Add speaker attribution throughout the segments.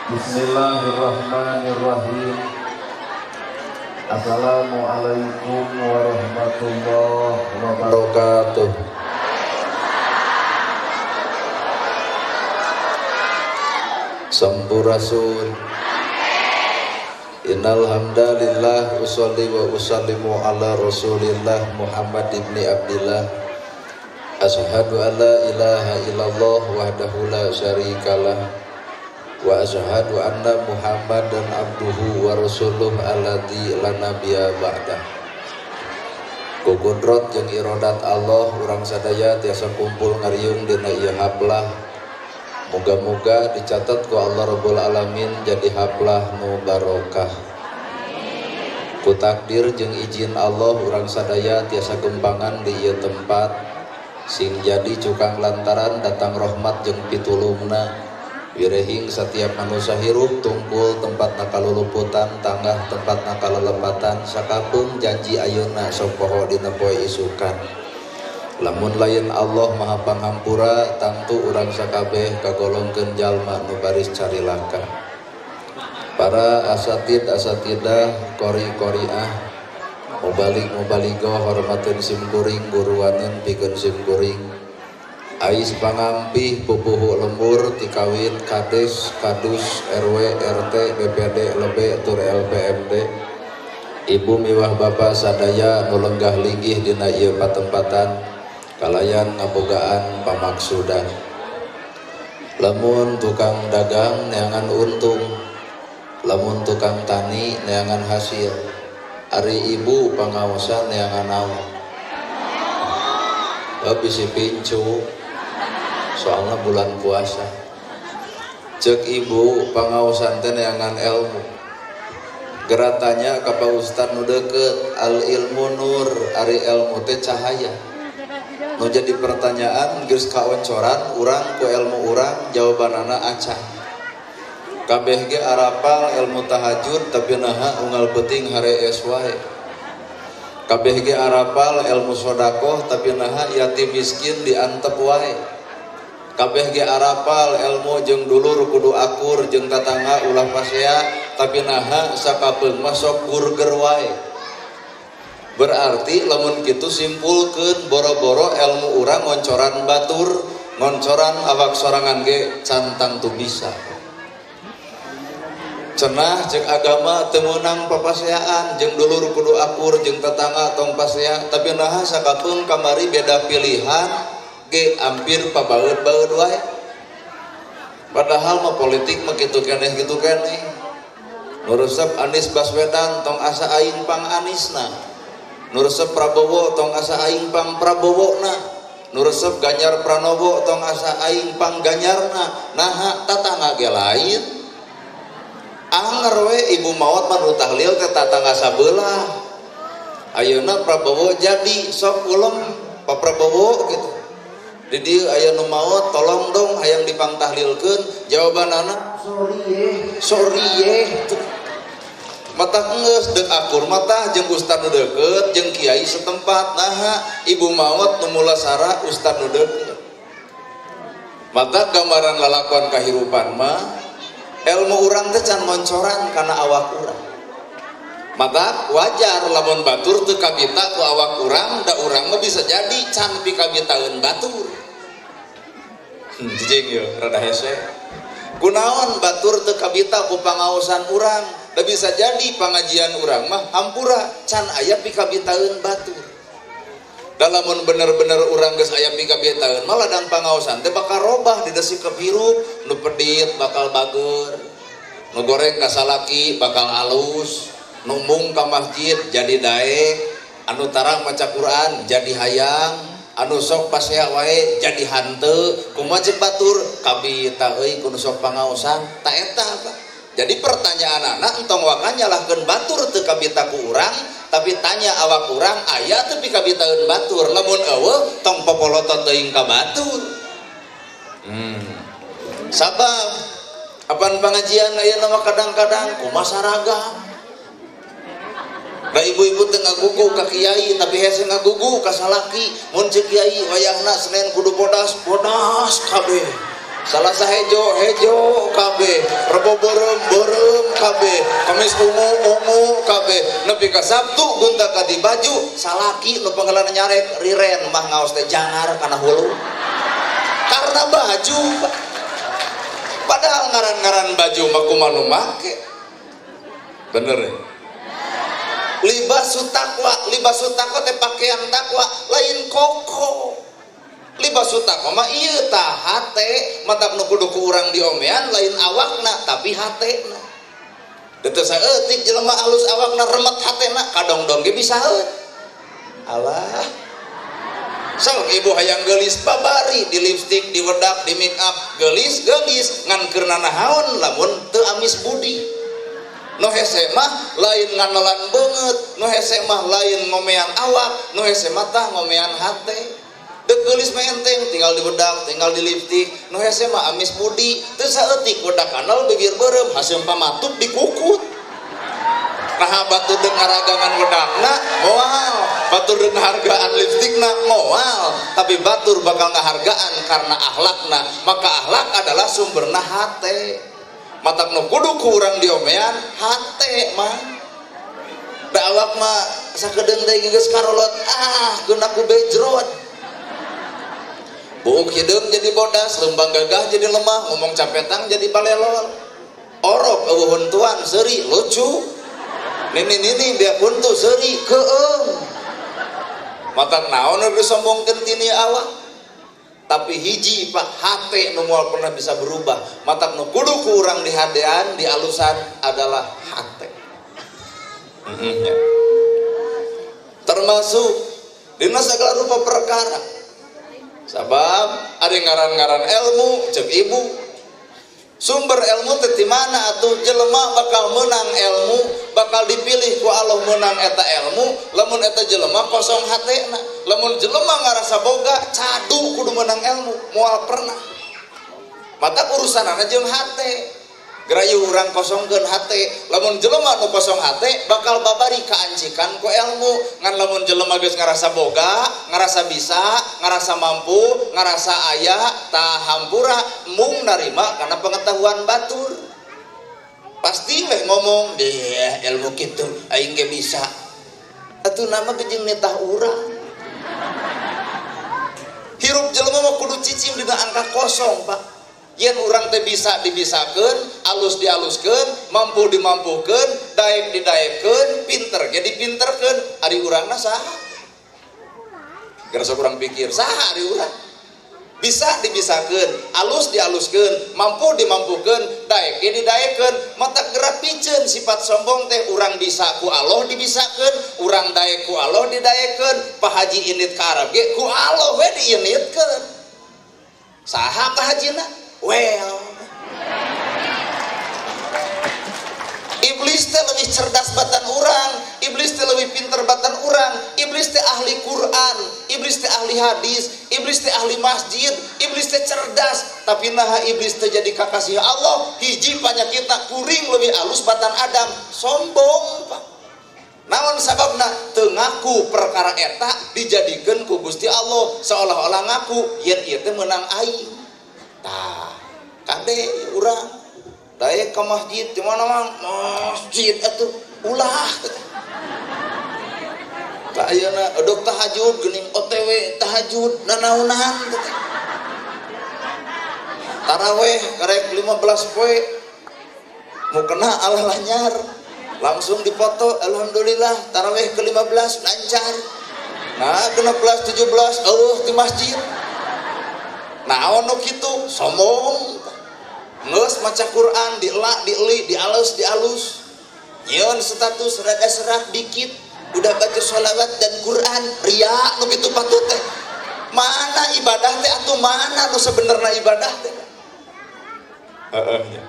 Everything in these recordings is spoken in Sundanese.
Speaker 1: Bismillahirrahmanirrahim. Assalamualaikum warahmatullahi wabarakatuh. Sampurasun. Innal hamdalillah usolli wa usallimu ala Rasulillah Muhammad ibni Abdillah. Asyhadu an la ilaha illallah wahdahu la syarikalah wa asyhadu anna Muhammadan abduhu wa rasuluh alladzi la nabiyya ba'dah. Ku kudrat jeung irodat Allah urang sadaya tiasa kumpul ngariung dina ieu haplah. Moga-moga dicatat ku Allah Rabbul Alamin jadi haplah nu barokah. Ku takdir jeung izin Allah urang sadaya tiasa gempangan di ieu tempat sing jadi cukang lantaran datang rahmat jeung pitulungna. Wirehing setiap manusia hirup tungkul tempat nakaluluputan tanggah tempat nakalelepatan sakapung janji ayeuna sok poho dina poe isukan. Lamun lain Allah Maha Pangampura tangtu urang sakabeh kagolongkeun jalma nu baris carilaka. Para asatid asatidah qori qoriah mubalik mubaligoh hormateun simkuring guruaneun pikeun simkuring. Ais pangampih pupuhu lembur tikawit kades kadus RW RT BPD lebe tur LPMD. Ibu miwah bapa sadaya nu lenggah linggih dina ieu patempatan kalayan ngabogaan pamaksudan. Lamun tukang dagang neangan untung, lamun tukang tani neangan hasil, ari ibu pangaosan neangan naon. Bisi pincu soalnya bulan puasa. Cek ibu pangaosan teh neangan ilmu. Geratanya ka Pak Ustad nu deukeut, al ilmu nur, ari ilmu teh cahaya. Nu jadi pertanyaan geus kaoncoran urang ku ilmu urang jawabanana acan. Kabeh ge arapal ilmu tahajud tapi naha unggal peuting harees wae. Kabeh ge arapal ilmu sodakoh tapi naha yatim miskin diantep wae. Kabeh ge arapal ilmu jeung dulur kudu akur jeung tatangga ulah pasea tapi naha sakapeung mah sok burger wae. Berarti lamun kitu simpulkeun boro-boro ilmu urang ngoncoran batur, ngoncoran awak sorangan ge can tangtu bisa. Cenah cek agama teu meunang papaseaan jeung dulur kudu akur jeung tetangga tong pasea tapi naha sakapeung kamari beda pilihan ge hampir pabaeud-baeud wae. Padahal mah politik mah kitu keneh kitu keneh. Nu resep Anies Baswedan tong asa aing pang Anisna. Nu resep Prabowo tong asa aing pang Prabowona. Nu resep Ganjar Pranowo tong asa aing pang Ganjarna. Naha tatangga ge lain. Anger we ibu maot mah nu tahlil teh tatangga sabelah. Ayeuna Prabowo jadi sok ulem Pak Prabowo gitu. Di dieu aya nu maot tolong dong hayang dipangtahlilkeun, jawabanana sorry ye. Mata geus deuk akur mata jeung ustad nu deukeut jeung kiai setempat. Naha ibu maot nu mulasara ustad nu deukeut. Mata gambaran lalakon kahirupan mah ilmu urang teh can moncoran kana awak urang. Mata wajar lamun batur teu kabita ku awak urang, da urang mah bisa jadi can pikabitaeun batur. Jijing yeuh rada hese. Kunaon batur teu kabita ku pangaosan urang, da bisa jadi pangajian urang mah hampura can aya pikabitaeun batur. Da lamun bener-bener urang geus aya pikabitaeun mah ladang pangaosan teh bakal robah di desi kepirup, nu pedit bakal bager, nu goreng ka salaki bakal alus, nu mung ka masjid jadi daek, anu tarang maca Quran jadi hayang, anu sok pasea wae jadi hanteu. Kumaha ceuk batur kabita euy ku nu sok pangaosan ta eta apa. Jadi pertanyaan anak entong waka nyalahkeun batur teu kabita ku urang, tapi tanya awak urang aya teu pikabitaeun batur. Lamun eueuh tong popolotot teuing ka batur. Sabab apan pangajian ayeuna mah kadang-kadang kumaha saragam. Da ibu-ibu teu ngagugu ka kiai tapi hese ngagugu ka salaki. Mun ceuk kiai wayahna Senin kudu bodas, bodas kabeh. Salasa hejo, hejo kabeh. Rebo Rebo beureum-beureum kabeh, Kamis ungu-ungu kabeh, nepi ka Sabtu gonta-ganti baju, salaki nu panggeulana nyarek riren mah ngaos teh jangar kana hulu. Karena baju, Pak. Padahal ngaran-ngaran baju mah kumaha nu make. Bener ya? Libasu takwa, libasu takwa teh pakaian takwa, lain koko. Libasu takwa mah ieu tah hate, matak nu kudu ku urang diomean lain awakna tapi hatena. Teu saeutik jelema alus awakna remet hatena, kadongdong ge bisa heuh. Alah. Sok ibu hayang geulis babari di lipstik, di wedak, di make up, geulis-geulis ngan keur nanahaon lamun teu amis budi. Nu hese mah lain nganelan beungeut, nu hese mah lain ngomean awak, nu hese mah tah ngomean hate. Deuk geulis mah enteng, tinggal dibedak, tinggal di lipstik, nu hese mah amis budi, teu saeutik wedak kanal bibir beureum, haseum pamatup dikukut. Nah batur deuk ngaragangan wedakna moal, batur deuk ngahargaan lipstikna moal, tapi batur bakal ngahargaan karena akhlakna. Maka akhlak adalah sumberna hate. Matak nu kudu ku urang diomean hate mah. Da awak mah sakedeung deui geus karolot, ah geuna ku bejrot. Buuk hideung jadi bodas, leumbang gagah jadi lemah, ngomong capetang jadi balelol. Orok eueuh huntuan seuri lucu. Nini-nini biar huntu seuri keung. Matak naon nu disombongkeun tini awak. Tapi hiji Pak, hate nu moal pernah bisa berubah. Matak nu kudu ku urang dihadean, dialusan adalah hate. Ya. Termasuk dina segala rupa perkara. Sabab ada ngaran-ngaran ilmu cek ibu. Sumber ilmu teh ti mana atuh? Jelema bakal menang ilmu, bakal dipilih ku Allah menang eta ilmu, lamun eta jelema kosong hatena. Lamun jelema ngarasa boga, cadu kudu menang ilmu, moal pernah. Mata urusanana jeung hate. Gerayu urang kosongkeun hate, lamun jelema nu kosong hate bakal babari kaancikan ku ilmu. Ngan lamun jelema geus ngarasa boga, ngarasa bisa, ngarasa mampu, ngarasa aya, tah hampura mung narima kana pengetahuan batur. Pasti weh ngomong, deh ilmu kitu aing ge bisa. Atuh nama ge jeung nitah urang. Hirup jelema mah kudu cicing dina angka kosong, Pak. Yen urang teh bisa dibisakeun, alus dialuskeun, mampu dimampukeun, daek didaekeun, pinter ge dipinterkeun, ari urangna saha? Geus urang pikir, saha ari urang? Bisa dibisakeun, alus dialuskeun, mampu dimampukeun, daek ge didaekeun, mata gerak piceun sifat sombong teh urang bisa ku Allah dibisakeun, urang daek ku Allah didaekeun, Pak Haji indit ka Arab ge ku Allah we diinditkeun. Saha Pak Hajina? Well, iblis teh lebih cerdas batan urang, iblis teh lebih pinter batan urang, iblis teh ahli Quran, iblis teh ahli hadis, iblis teh ahli masjid, iblis teh cerdas. Tapi naha iblis teh jadi kakasih Allah, hiji panyakitna kuring lebih alus batan Adam, sombong Pak. Naon sababna? Teu ngaku perkara eta dijadikeun ku Gusti Allah, seolah-olah ngaku yen ieu teh meunang aing. Tah, kade urang daek ke masjid di mana mang? Masjid atuh ulah. Tah ayeuna edok tahajud geuning OTW tahajud nanaonan teh. Taraweh karek 15 poe mau kena alah lanyar langsung dipoto alhamdulillah taraweh ke 15 lancar. Nah, 16 17 eueuh di masjid. Naon nu kitu? Sombong. Geus maca Quran dielak, dieli, dialus, dialus. Nyeun status rada serak dikit, udah baca sholawat dan Quran, ria nu kitu patut teh. Mana ibadah teh atuh mana nu sebenarnya ibadah teh? Heeh nya.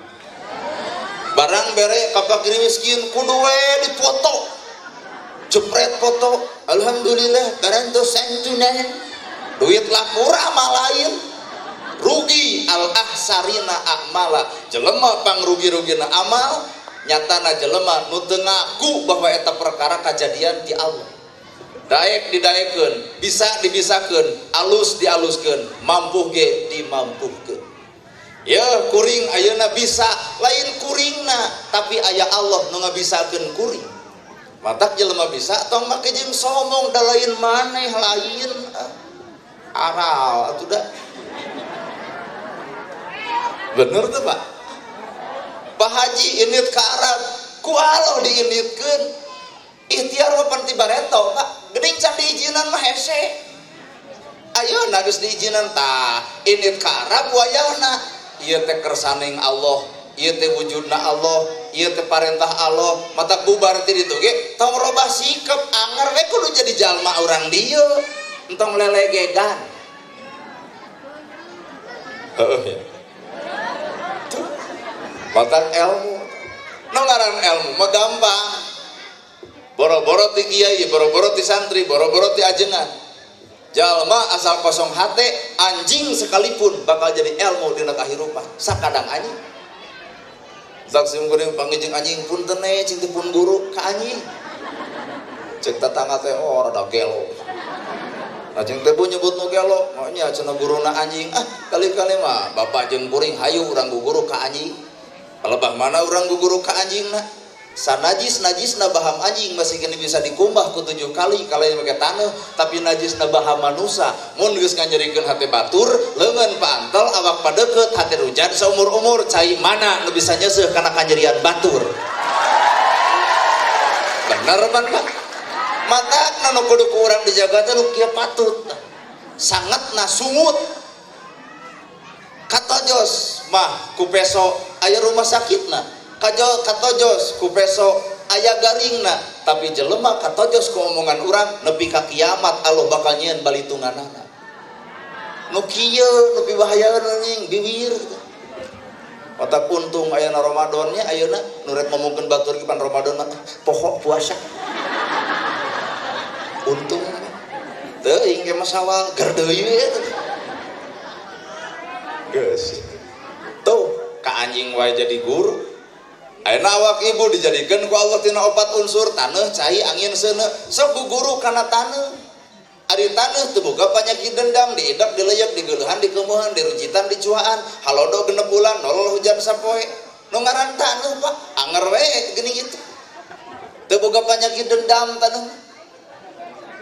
Speaker 1: Barang bere ka fakir miskin kudu we dipoto. Jepret foto, alhamdulillah barantos santunan. Duit lapor amal lain. Rugi al-ahsarina a'mala, jelema pangrugi-rugina amal, nyatana jelema nu teu ngaku bahwa eta perkara kajadian ti Allah. Daek didaekeun, bisa dibisakeun, alus dialuskeun, mampu ge dimampukeun. Ya kuring ayeuna bisa, lain kuringna tapi aya Allah nu ngabisakeun kuring. Matak jelema bisa tong make jeung somong da lain maneh lain aral atuh da. Bener tuh Pak? Pak Haji indit ka Arab, ku Allah diinditkeun. Ikhtiar mah pan ti bareto Pak, geuning can diizinan mah hese. Ayeuna geus diizinan tah, indit ka Arab wayahna. Ieu teh kersaning Allah, ieu teh wujudna Allah, ieu teh parentah Allah, mata bubar ti ditu ge tong robah sikap anger we kudu jadi jalma urang dieu, entong lelegegan. Heuh ya. Tuh. Matak ilmu. Nu ngaran ilmu mah gampang. Boro-boro ti kiai, boro-boro ti santri, boro-boro ti ajengan. Jalma asal kosong hate, anjing sekalipun bakal jadi ilmu dina kahirupan. Sakadang anjing. Saksi kuring pangijing anjing punten we cing teh pun guru ka anjing. Cek tetangga teh oh rada gelo. Anjing teh nyebut nu gelo, nya cenah guruna anjing. Ah, kali-kali mah bapak jeung kuring hayu urang guguru ka anjing. Palebah mana urang guguru ka anjingna? Sanajis najisna baham anjing masih kini bisa dikumbah ku 7 kali kalayan make taneuh, tapi najisna baham manusa mun geus nganyerikeun hate batur leungeun paantel awak padeukeut hate rujat saumur-umur cai mana nu bisa nyeuseuh kana kanyerian batur. Bener pan Pak? Matakna nu kudu ku urang dijaga teh nu kieu patut sangatna sungut katojos mah ku peso aya rumah sakitna, katojos ku peso aya garingna, tapi jelema katojos ku omongan urang nepi ka kiamat Allah bakal nyieun balitunganana. Nu kieu nu pibahayaeun anjing biwir. Otak untung ayana Ramadannya ayeuna nu rek ngomongkeun batur ge pan Ramadan mah poho puasa. Untung teuing ge mah sawal ger deui eta. Geus. Tuh ka anjing wae jadi guru. Ayeuna awak ibu dijadikeun ku Allah tina 4 unsur taneuh, cai, angin, seuneu. Sok guguru kana taneuh. Ari taneuh teu boga panyakit dendam, diidep, dileyek, digeuleuhan, dikeumeuhan, diruncitan, dicuaan, halodo 6 bulan, nolol hujan sapoe. Nu ngaran taneuh Pak, anger we geuning itu. Teu boga panyakit dendam taneuh.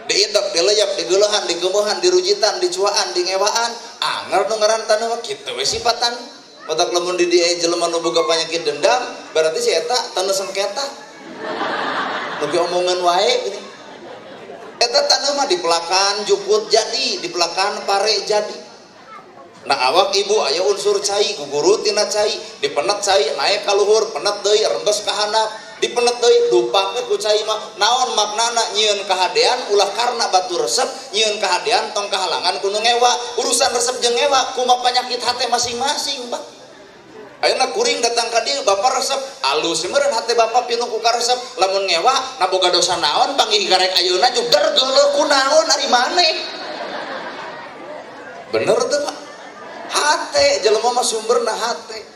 Speaker 1: Diidep, dileyek, digeuleuhan, dikeumeuhan, dirujitan, dicuaan, dingewaan, anger nu ngaran taneuh mah kitu we sifat taneuh. Otak lamun di dia jelema nu boga panyakit dendam, berarti si eta taneuh sengketa. Nu omongan wae gini. Eta taneuh mah dipelakan jukut jadi, dipelakan pare jadi. Nah awak ibu aya unsur cai, guguru tina cai, dipenet cai, naik ka luhur, penet deui, rembes ka handap, dipenet deui, dupakeun ku cai mah. Naon maknana nyieun kahadean ulah karna batu resep, nyieun kahadean tong kahalangan ku nu ngewa. Urusan resep jeung ngewa kumaha panyakit hate masing-masing, Pak. Ayeuna kuring datang ka dieu bapak resep, alus meureun hate bapak pinuh ku karesep, lamun ngewa na boga dosa naon panggih garek ayeuna juger geuleuh ku naon ari maneh. Bener teu Pak? Hate jelema mah sumberna hate.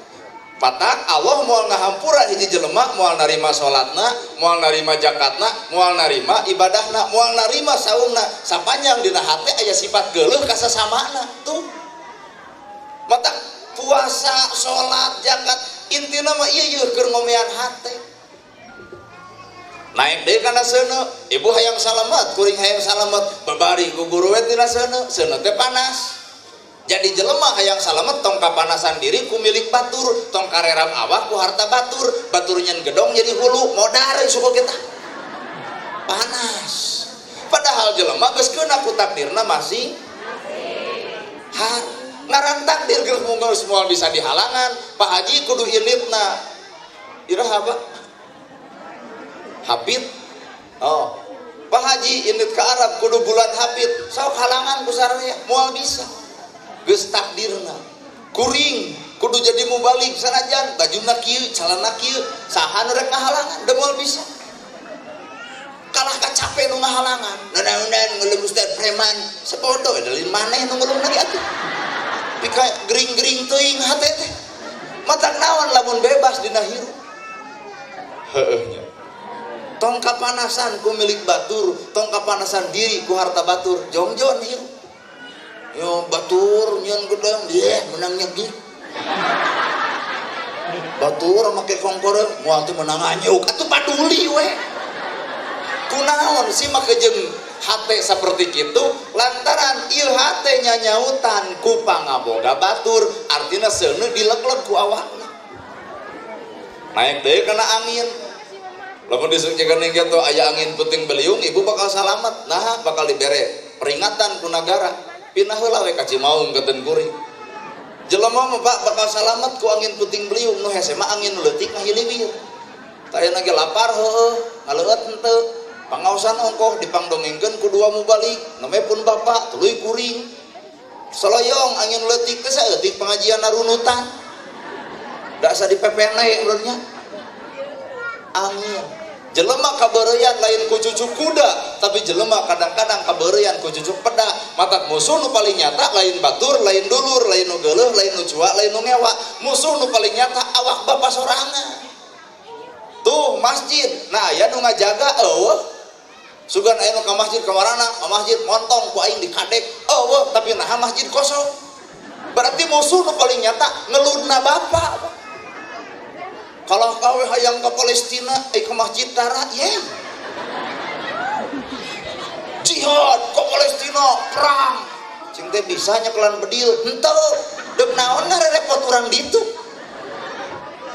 Speaker 1: Patak Allah moal ngahampura hiji jelema moal narima salatna, moal narima zakatna, moal narima ibadahna, moal narima saumna sapanjang dina hate aya sifat geuleuh ka sasamana tuh. Matak puasa, salat, zakat intina mah ieu ieu keur ngomean hate. Naik deui kana seuneu, ibu hayang salamet, kuring hayang salamet, babari ku guru we tina seuneu, seuneu teh panas. Jadi jelema hayang salamet tong kapanasan diri ku milik batur, tong kareram awak ku harta batur, batur nyen gedong jadi hulu, modar suku kita. Panas. Padahal jelema geus keuna ku takdirna masing har ngaran takdir geus geus moal bisa dihalangan. Pak Haji kudu inditna. Iraha Pak? Hapit. Oh. Pak Haji indit ka Arab kudu bulan hapit. Sok halangan ku sararea moal bisa. Geus takdirna. Kuring kudu jadi mubalik sanajan bajuna kieu, calana kieu, saha nu rek ngahalangan da moal bisa. Kalah kacape nu ngahalangan. Nanaonan ngeuleuh ustad preman, sapodo dalil maneh nu ngeuleuh lagi atuh. Pika gering-gering teuing hate teh. Matak naon lamun bebas dina hirup. Heueuh nya. Tong kapanasan ku milik batur, tong kapanasan diri ku harta batur, jongjon hirup. Yo batur nyeun gedang, ye menang nyegik. Batur make kongkoreun moal teu meunang nganyuk atuh paduli we. Kunaon sih make jeung hate saperti kitu lantaran ieu hate nyanyautan ku pangaboga batur artina seuneu dilegleg ku awakna. Naik deui kana angin. Lamun disungkeun kitu aya angin puting beliung ibu bakal salamet. Nah bakal dibere peringatan ku nagara. Pindah heula we ka Cimaung ka kuring. Jelema mah Pak bakal salamet ku angin puting beliung nu hese mah angin nu leutik ngahiliwir. Tah ayeuna ge lapar heueuh, ngaleueut henteu. Pangaosan ongkoh dipangdongengkeun ku dua mubalik, name pun bapak tuluy kuring. Soloyong angin leutik teh saeutik pengajian narunutan. Da asa dipepene urangnya. Angin. Jelema kabeureuyan lain ku cucuk kuda, tapi jelema kadang-kadang kabeureuyan ku cucuk peda. Matak musuh nu paling nyata lain batur, lain dulur, lain nu geuleuh, lain nu cua, lain nu ngewa. Musuh nu paling nyata awak bapak sorangan. Tuh masjid, nah aya nu ngajaga eueuh. Sugan aya nu ka masjid kamarana, ka masjid montong ku aing dikadek, eueuh, tapi naha masjid kosong. Berarti musuh nu paling nyata ngeludna bapak. Kalau kawe hayang ke Palestina, ke masjid tara, ye. Jihad ke Palestina, perang. Cing teh bisa nyekelan bedil, henteu. Deuk naon ngarepot urang ditu.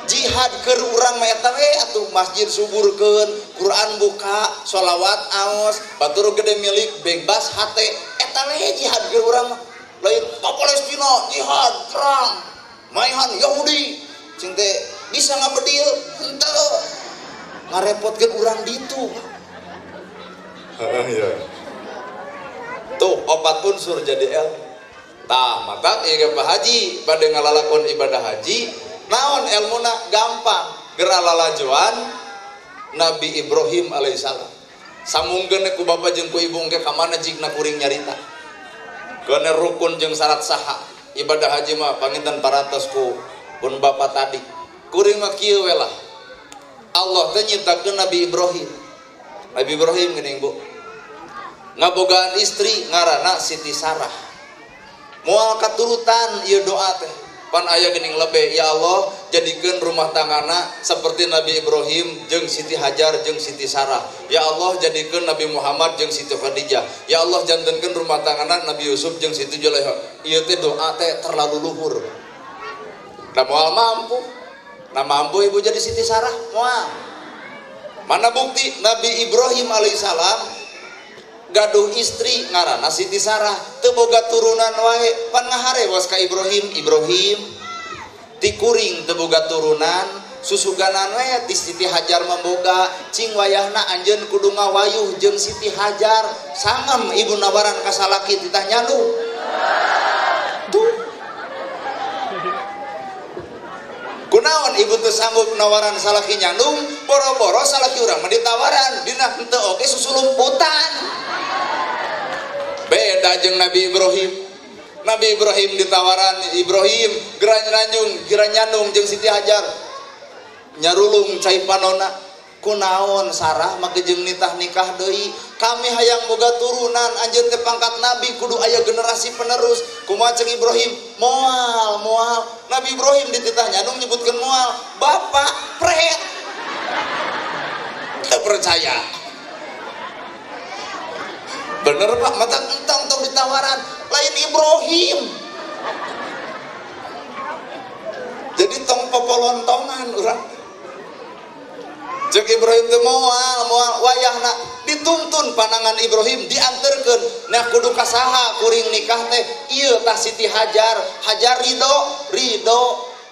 Speaker 1: Jihad keur urang mah eta we atuh masjid suburkeun, Quran buka, sholawat aos, batur gede milik bebas hate. Eta we jihad keur urang mah. Lain ke Palestina, jihad, perang. Maihan Yahudi. Cing teh bisa ngabedil henteu ngarepotkeun urang ditu. Heeh ya. Tuh opat unsur jadi ilmu. Tah maka ieu Pak Haji bade ngalalakon ibadah haji naon elmuna gampang geura lalajoan Nabi Ibrahim alaihissalam. Sambungkeun ku bapa jeung ku ibu engke ka mana jigna kuring nyarita. Keune rukun jeung syarat saha ibadah haji mah panginten parantos ku pun bapa tadi. Kuring mah kieu we lah. Allah teh nyiptakeun Nabi Ibrahim. Nabi Ibrahim geuning Bu. Ngabogaan istri ngaranna Siti Sarah. Moal katurutan ieu doa teh. Pan aya geuning lebe, ya Allah jadikeun rumah tanggana seperti Nabi Ibrahim jeung Siti Hajar jeung Siti Sarah. Ya Allah jadikeun Nabi Muhammad jeung Siti Khadijah. Ya Allah jantenkeun rumah tanggana Nabi Yusuf jeung Siti Zulaikha. Ieu teh doa teh terlalu luhur. Da moal mampu. Nah mampu ibu jadi Siti Sarah moal. Mana bukti Nabi Ibrahim alaihissalam gaduh istri ngaranna Siti Sarah teu boga turunan wae pan ngaharewas ka Ibrahim. Ibrahim tikuring teu boga turunan susuganan we ti Siti Hajar memboga cing wayahna anjeun kudu ngawayuh jeung Siti Hajar sangem ibu nawaran ka salaki titah nyandung tuh. Kunaon ibu teu sanggup nawaran salaki nyandung, boro-boro salaki urang mah ditawaran dina henteu oge susulumputan. Beda jeung Nabi Ibrahim. Nabi Ibrahim ditawaran Ibrahim geura nyandung, geura nyandung jeung Siti Hajar. Nyarulung cai panona. Kunaon Sarah make jeung nitah nikah deui. Kami hayang boga turunan anjeun teh pangkat nabi kudu aya generasi penerus. Kumaha ceuk Ibrahim? Moal, moal. Nabi Ibrahim dititah nyandung nyebutkeun moal. Bapak pret. Teu percaya. Bener Pak, mata entong tong ditawaran lain Ibrahim. Jadi tong popolontongan urang. Ceuk Ibrahim teh moal, moal wayahna dituntun panangan Ibrahim dianterkeun. Nah kudu ka saha kuring nikah teh ieu tah Siti Hajar, Hajar ridho, ridho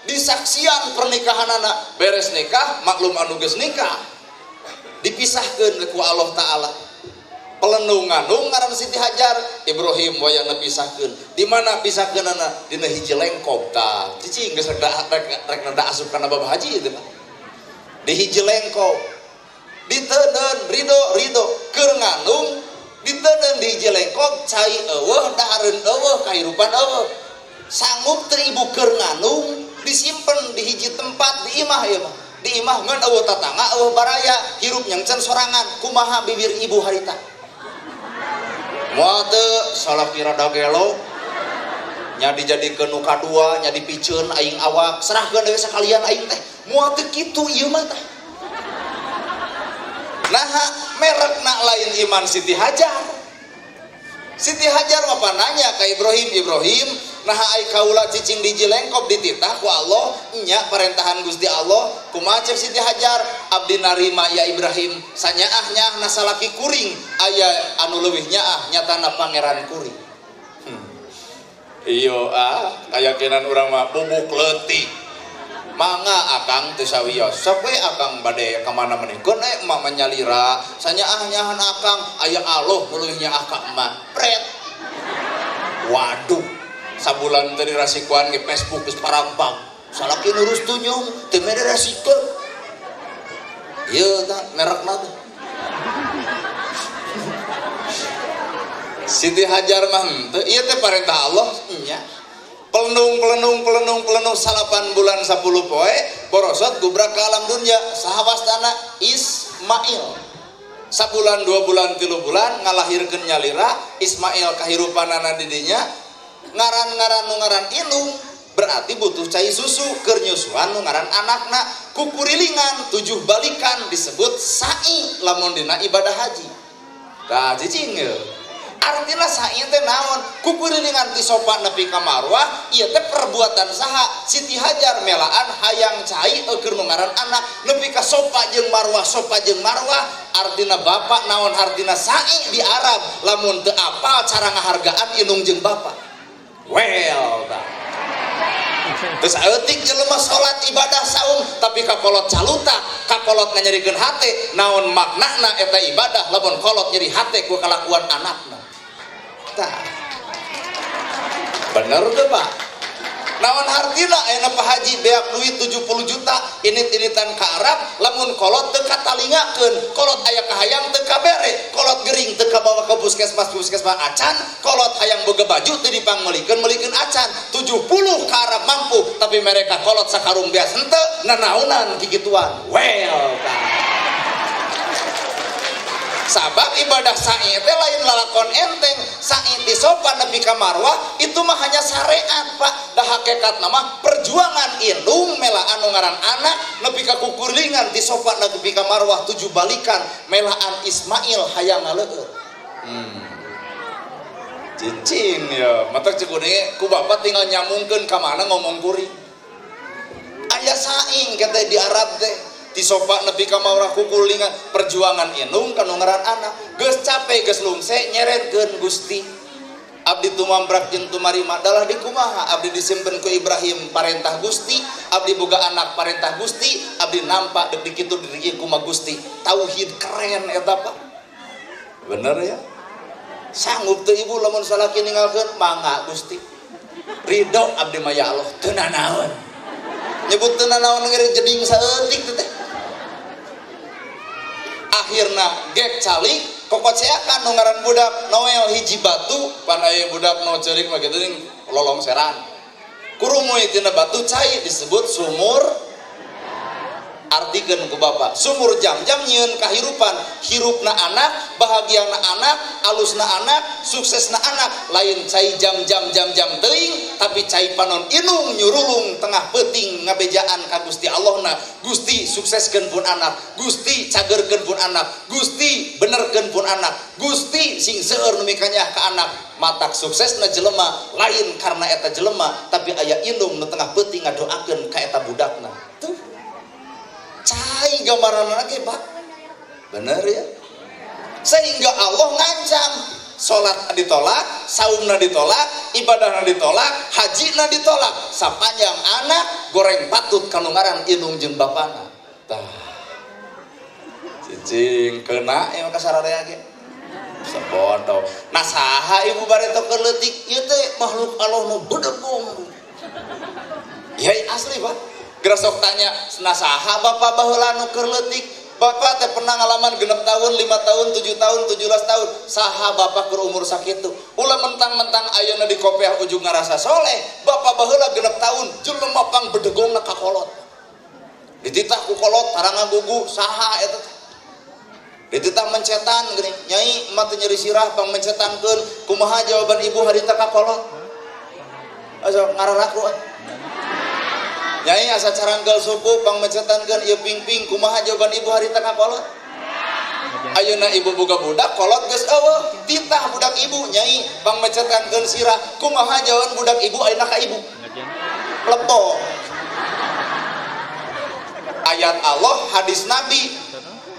Speaker 1: disaksian pernikahanana. Beres nikah maklum anu geus nikah. Dipisahkeun ku Allah Taala. Pelendung ngandung ngaran Siti Hajar, Ibrahim wayahna pisahkeun. Di mana pisahkeunana? Dina hiji lengkob tah. Cicing geus rek rada asup kana bab haji ieu teh Pak. Di hiji lengkob diteuden ridho ridho keur ngandung diteuden di hiji lengkob cai eueuh dahareun eueuh kahirupan eueuh sanggup teu ibu keur ngandung disimpen di hiji tempat di imah ieu mah di imah ngan eueuh tatangga eueuh baraya hirup nyangcen sorangan kumaha bibir ibu harita moal teu salaki rada gelo Nya dijadikeun nu kadua, nya dipiceun aing awak, serahkeun deui sakalian aing teh. Moal teu kitu ieu mah tah. Naha merekna lain iman Siti Hajar. Siti Hajar mah nanya ka Ibrahim, Ibrahim, naha ai kaula cicing di Jilengkop dititah ku Allah, nya parentahan Gusti Allah, kumaha cek Siti Hajar, abdi narima ya Ibrahim, sanyaah nyaahna salaki kuring, aya anu leuwih nyaah nyatana pangeran kuring. Iyo ah, kayakinan urang mah bubuk leutik. Mangga akang teu sawios, sok we akang bade ka mana maneh, emak mah nyalira, sanyaah nyaahan akang, aya Allah nu leuwih nyaah ka emak. Pret. Waduh, sabulan teh dirasikuan ge Facebook geus parabang. Salaki nurus tunyung, teu mere rasikeun. Ieu tah merekna teh. Siti Hajar mah henteu, ieu teh parentah Allah nya. Pelenung pelenung pelenung pelenung 8 bulan 10 poe borosot gubrak ke alam dunia sahawastana Ismail. Sabulan 2 bulan 3 bulan ngalahirkeun nyalira Ismail kahirupanana di dinya ngaran-ngaran nu ngaran indung berarti butuh cai susu keur nyusuan nu ngaran anakna kukurilingan 7 balikan disebut sa'i lamun dina ibadah haji. Tah cicing ye. Artinya sa'i teh naon? Kukurilingan ti Sofa nepi ka Marwah ieu teh perbuatan saha? Siti Hajar melaan hayang cai keur nu ngaran anak nepi ka Sofa jeung Marwah, Sofa jeung Marwah artina bapak naon artina sa'i di Arab lamun teu apal cara ngahargaan indung jeung bapak. Well tah. Terus eutik jelema salat ibadah saum tapi kakolot caluta, kakolot nganyerikeun hate, naon maknana eta ibadah lamun kolot nyeri hate ku kalakuan anakna. Tah. Bener teu, Pak? Naon hartina ayeuna Pak Haji beak duit 70 juta init-initan ka Arab lamun kolot teu katalingakeun, kolot aya kahayang teu kabere, kolot gering teu kabawa ka puskesmas, puskesmas acan, kolot hayang boga baju teu dipangmeulikeun, meulikeun acan. 70 ka Arab mampu tapi mereka kolot sakarung beas henteu nanaonan kikituan. Well tah. Sabab ibadah sa'i teh lain lalakon enteng, sa'i ti Sofa nepi ka Marwah itu mah hanya syariat, Pak. Da hakikatna mah perjuangan indung melaan nu ngaran anak nepi ka kukurlingan ti Sofa nepi ka Marwah 7 balikan melaan Ismail hayang ngaleueur. Cicing ya, matak cek kuring ku bapak tinggal nyambungkeun ka mana ngomong kuring. Aya saing kata di Arab teh. Ti Sofa nepi ka Marwah kukulingan perjuangan indung ka nu ngaran anak geus capek geus lungse nyeretkeun Gusti abdi tumambrak jeung tumarima dalah di kumaha abdi disimpen ku Ibrahim parentah Gusti abdi boga anak parentah Gusti abdi nampak deuk dikitu diri kumaha Gusti tauhid keren eta Pak bener ya sanggup teu ibu lamun salaki ninggalkeun mangga Gusti ridho abdi mah ya Allah teu nanaon nyebut teu nanaon ngeri jeding saeutik teh. Akhirna gek calik kokoceakan nu ngaran budak Noel hiji batu pan aya budak nu ceurik mah kitu ning lolongseran kurumuy tina batu cai disebut sumur artikeun ku bapak sumur jam-jam nyieun kahirupan hirupna anak bahagiana anak alusna anak suksesna anak lain cai jam-jam jam-jam teuing tapi cai panon inung nyurulung tengah peuting ngabejaan ka Gusti Allahna Gusti sukseskeun pun anak Gusti cagerkeun pun anak Gusti benerkeun pun anak Gusti sing seueur nu mikanyah ka anak matak suksesna jelema lain karena eta jelema tapi aya indung nu tengah peuting ngadoakeun ka eta budakna tuh cai gambaran lagi Pak bener ya sehingga Allah ngancam salat ditolak, saumna ditolak, ibadahna ditolak, hajina ditolak sapanjang anak goreng patut kanu ngaran indung jeung bapana tah cicing kena ya ka sararea ge sabodo nah saha ibu bareto keur leutik ieu teh makhluk Allah nu bedegong ya asli Pak Gerasok tanya, nah saha bapak baheula nu keur leutik? Bapak teh pernah ngalaman 6 tahun, 5 tahun, 7 tahun, 17 tahun. Saha bapak keur umur sakitu? Ulah mentang-mentang ayeuna di kopiah ujung ngarasa soleh, bapak baheula 6 tahun jelema pang bedegongna ka kolot. Dititah ku kolot tara ngagugu saha eta teh? Dititah mencetan geuning, nyai emak teh nyeri sirah pang mencetankeun, kumaha jawaban ibu harita ka kolot? Asa ngararaku. Nyai asa carangkel suku pangmecetankeun ieu ping-ping kumaha jawaban ibu harita ka kolot? Ayeuna ibu boga budak kolot geus eueuh, titah budak ibu nyai pangmecetankeun sirah kumaha jawaban budak ibu ayeuna ka ibu? Lepo. Ayat Allah, hadis Nabi.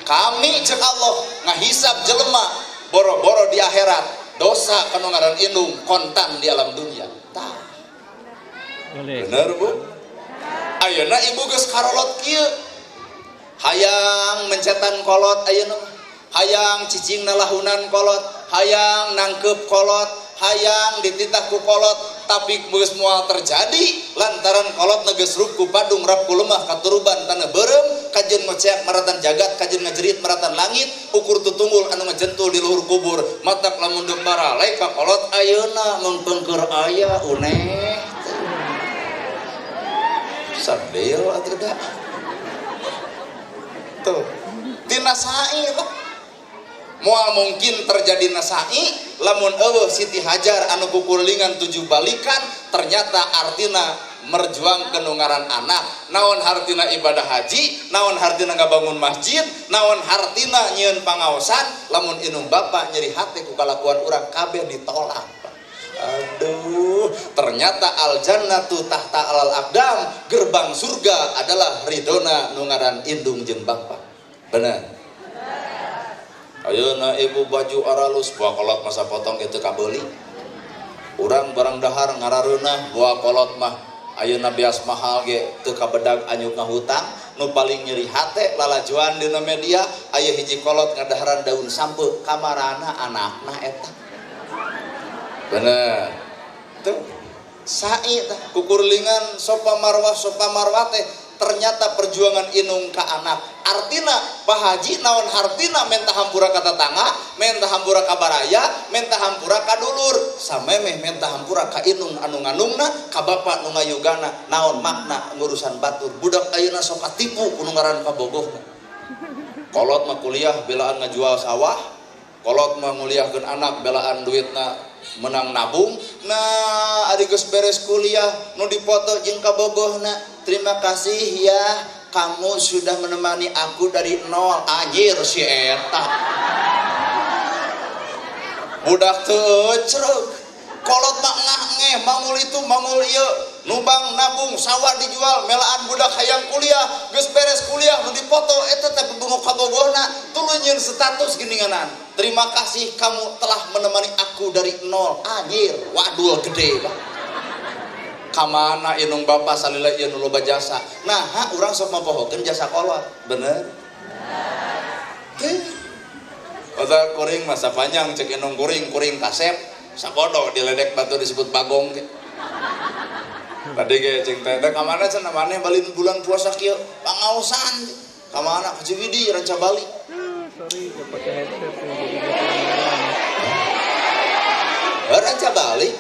Speaker 1: Kami cek Allah ngahisab jelema boro-boro di akhirat dosa kanu ngaran indung kontan di alam dunia. Tah. Bener bu? Ayeuna ibu geus karolot kieu. Hayang mencetan kolot ayeuna mah. Hayang cicing nalahunan kolot, hayang nangkep kolot, hayang dititah ku kolot, tapi geus moal terjadi lantaran kolot geus rup ku padung rap ku lemah katuruban tanah beureum kajeun ngoceak maratan jagat kajeun ngajerit maratan langit ukur tutunggul anu ngejentul di luhur kubur matak lamun deuk baralai ka kolot ayeuna mengpengker aya uneh sadil atuh da tuh tina sa'i moal mungkin terjadi nasai lamun eueuh Siti Hajar anu kukulingan 7 balikan ternyata artina merjuangkeun nu ngaran anak naon hartina ibadah haji naon hartina ngabangun masjid naon hartina nyieun pangaosan lamun indung bapa nyeri hate ku kalakuan urang kabeh ditolak. Aduh, ternyata al jannatu tahta alal aqdam, gerbang surga adalah ridona nu ngaran indung jeung bapa. Bener. Ayeuna ibu baju aralus buah kolot masa potong gitu kabeuli. Urang barang dahar ngarareunah buah kolot mah ayeuna bias mahal ge teu kabedag anyuk ngahutang. Nu paling nyeri hate lalajuan dina media aya hiji kolot ngadaharan daun sampe kamarana anakna eta. Bener. Tuh sa'i tah kukurlingan sopa marwah teh ternyata perjuangan inung ka anak artina Pak Haji naon hartina menta hampura ka tetangga menta hampura ka baraya menta hampura ka dulur samemeh menta hampura ka inung anu nganungna ka bapak nu ngayugana naon makna ngurusan batur budak ayeuna sok katipu ku nu ngaran kabogohna kolot mah kuliah belaan ngajual sawah kolot mah nguliahkeun anak belaan duitna menang nabung nah ari geus beres kuliah nu dipoto jeung kabogohna terima kasih ya kamu sudah menemani aku dari nol anjir si eta budak teu ecreg kolot mah ngah mangul itu mangul ieu numbang nabung sawah dijual melaan budak hayang kuliah geus beres kuliah nu dipoto eta teh bebungok kabogohna tuluy nyieun status geuninganan terima kasih kamu telah menemani aku dari nol anjir wadul gede pak kamana indung bapa salila ieu nu loba jasa nah ha urang sok mapohokeun jasa kolot bener teh otak kuring masa panjang cek indung kuring kuring kasep sabodo diledek batu disebut bagong ge tadi ge cing teh kamana cenah maneh bali bulan puasa kieu pangaosan kamana ka Ciwidey Ranca Bali.
Speaker 2: Sorry gak pakai headset jadi gak kedengeran.
Speaker 1: Ranca Bali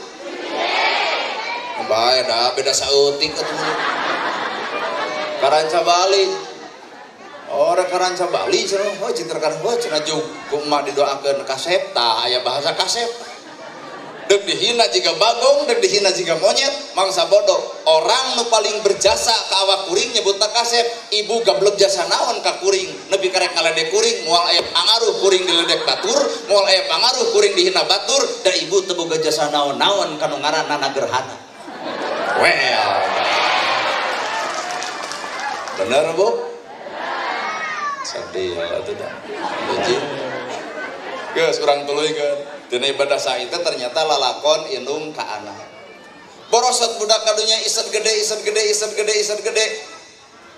Speaker 1: bae dah beda saeutik atuh ka Ranca Bali. Orang ka Ranca Bali cenah oh cing terkan oh cenah jug ku emak didoakeun kasep tah aya bahasa kasep. Dek dihina jiga bagong, dek dihina jiga monyet, mangsa bodoh. Orang nu paling berjasa ka awak kuring nyebutna kasep, ibu gablek jasa naon ka kuring, nepi karek ngaledek kuring, moal aya pangaruh kuring diledek batur, moal aya pangaruh kuring dihina batur, da ibu teu boga jasa naon-naon ka nu ngaranna gerhana. Well. Bener, Bu? Sedih ya atuh da. Hiji. Geus urang tuluykeun. Dina ibadah sa'i teh ternyata lalakon indung ka anak. Borosot budak kadunya iset gede, iset gede, iset gede, iset gede.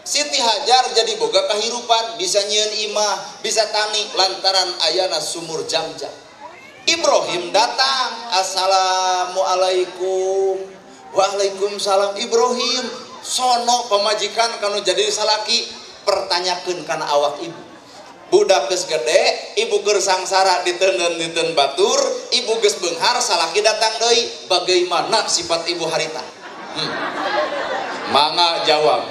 Speaker 1: Siti Hajar jadi boga kahirupan, bisa nyieun imah, bisa tani lantaran ayana sumur Jam-Jam. Ibrahim datang, assalamualaikum. Waalaikumsalam Ibrahim. Sono pamajikan kanu jadi salaki, pertanyakeun kana awak ibu. Budak geus gede, ibu keur sangsara diteundeun-diteun batur, ibu geus beunghar salaki datang deui. Bagaimana sifat ibu harita? Mangga jawab.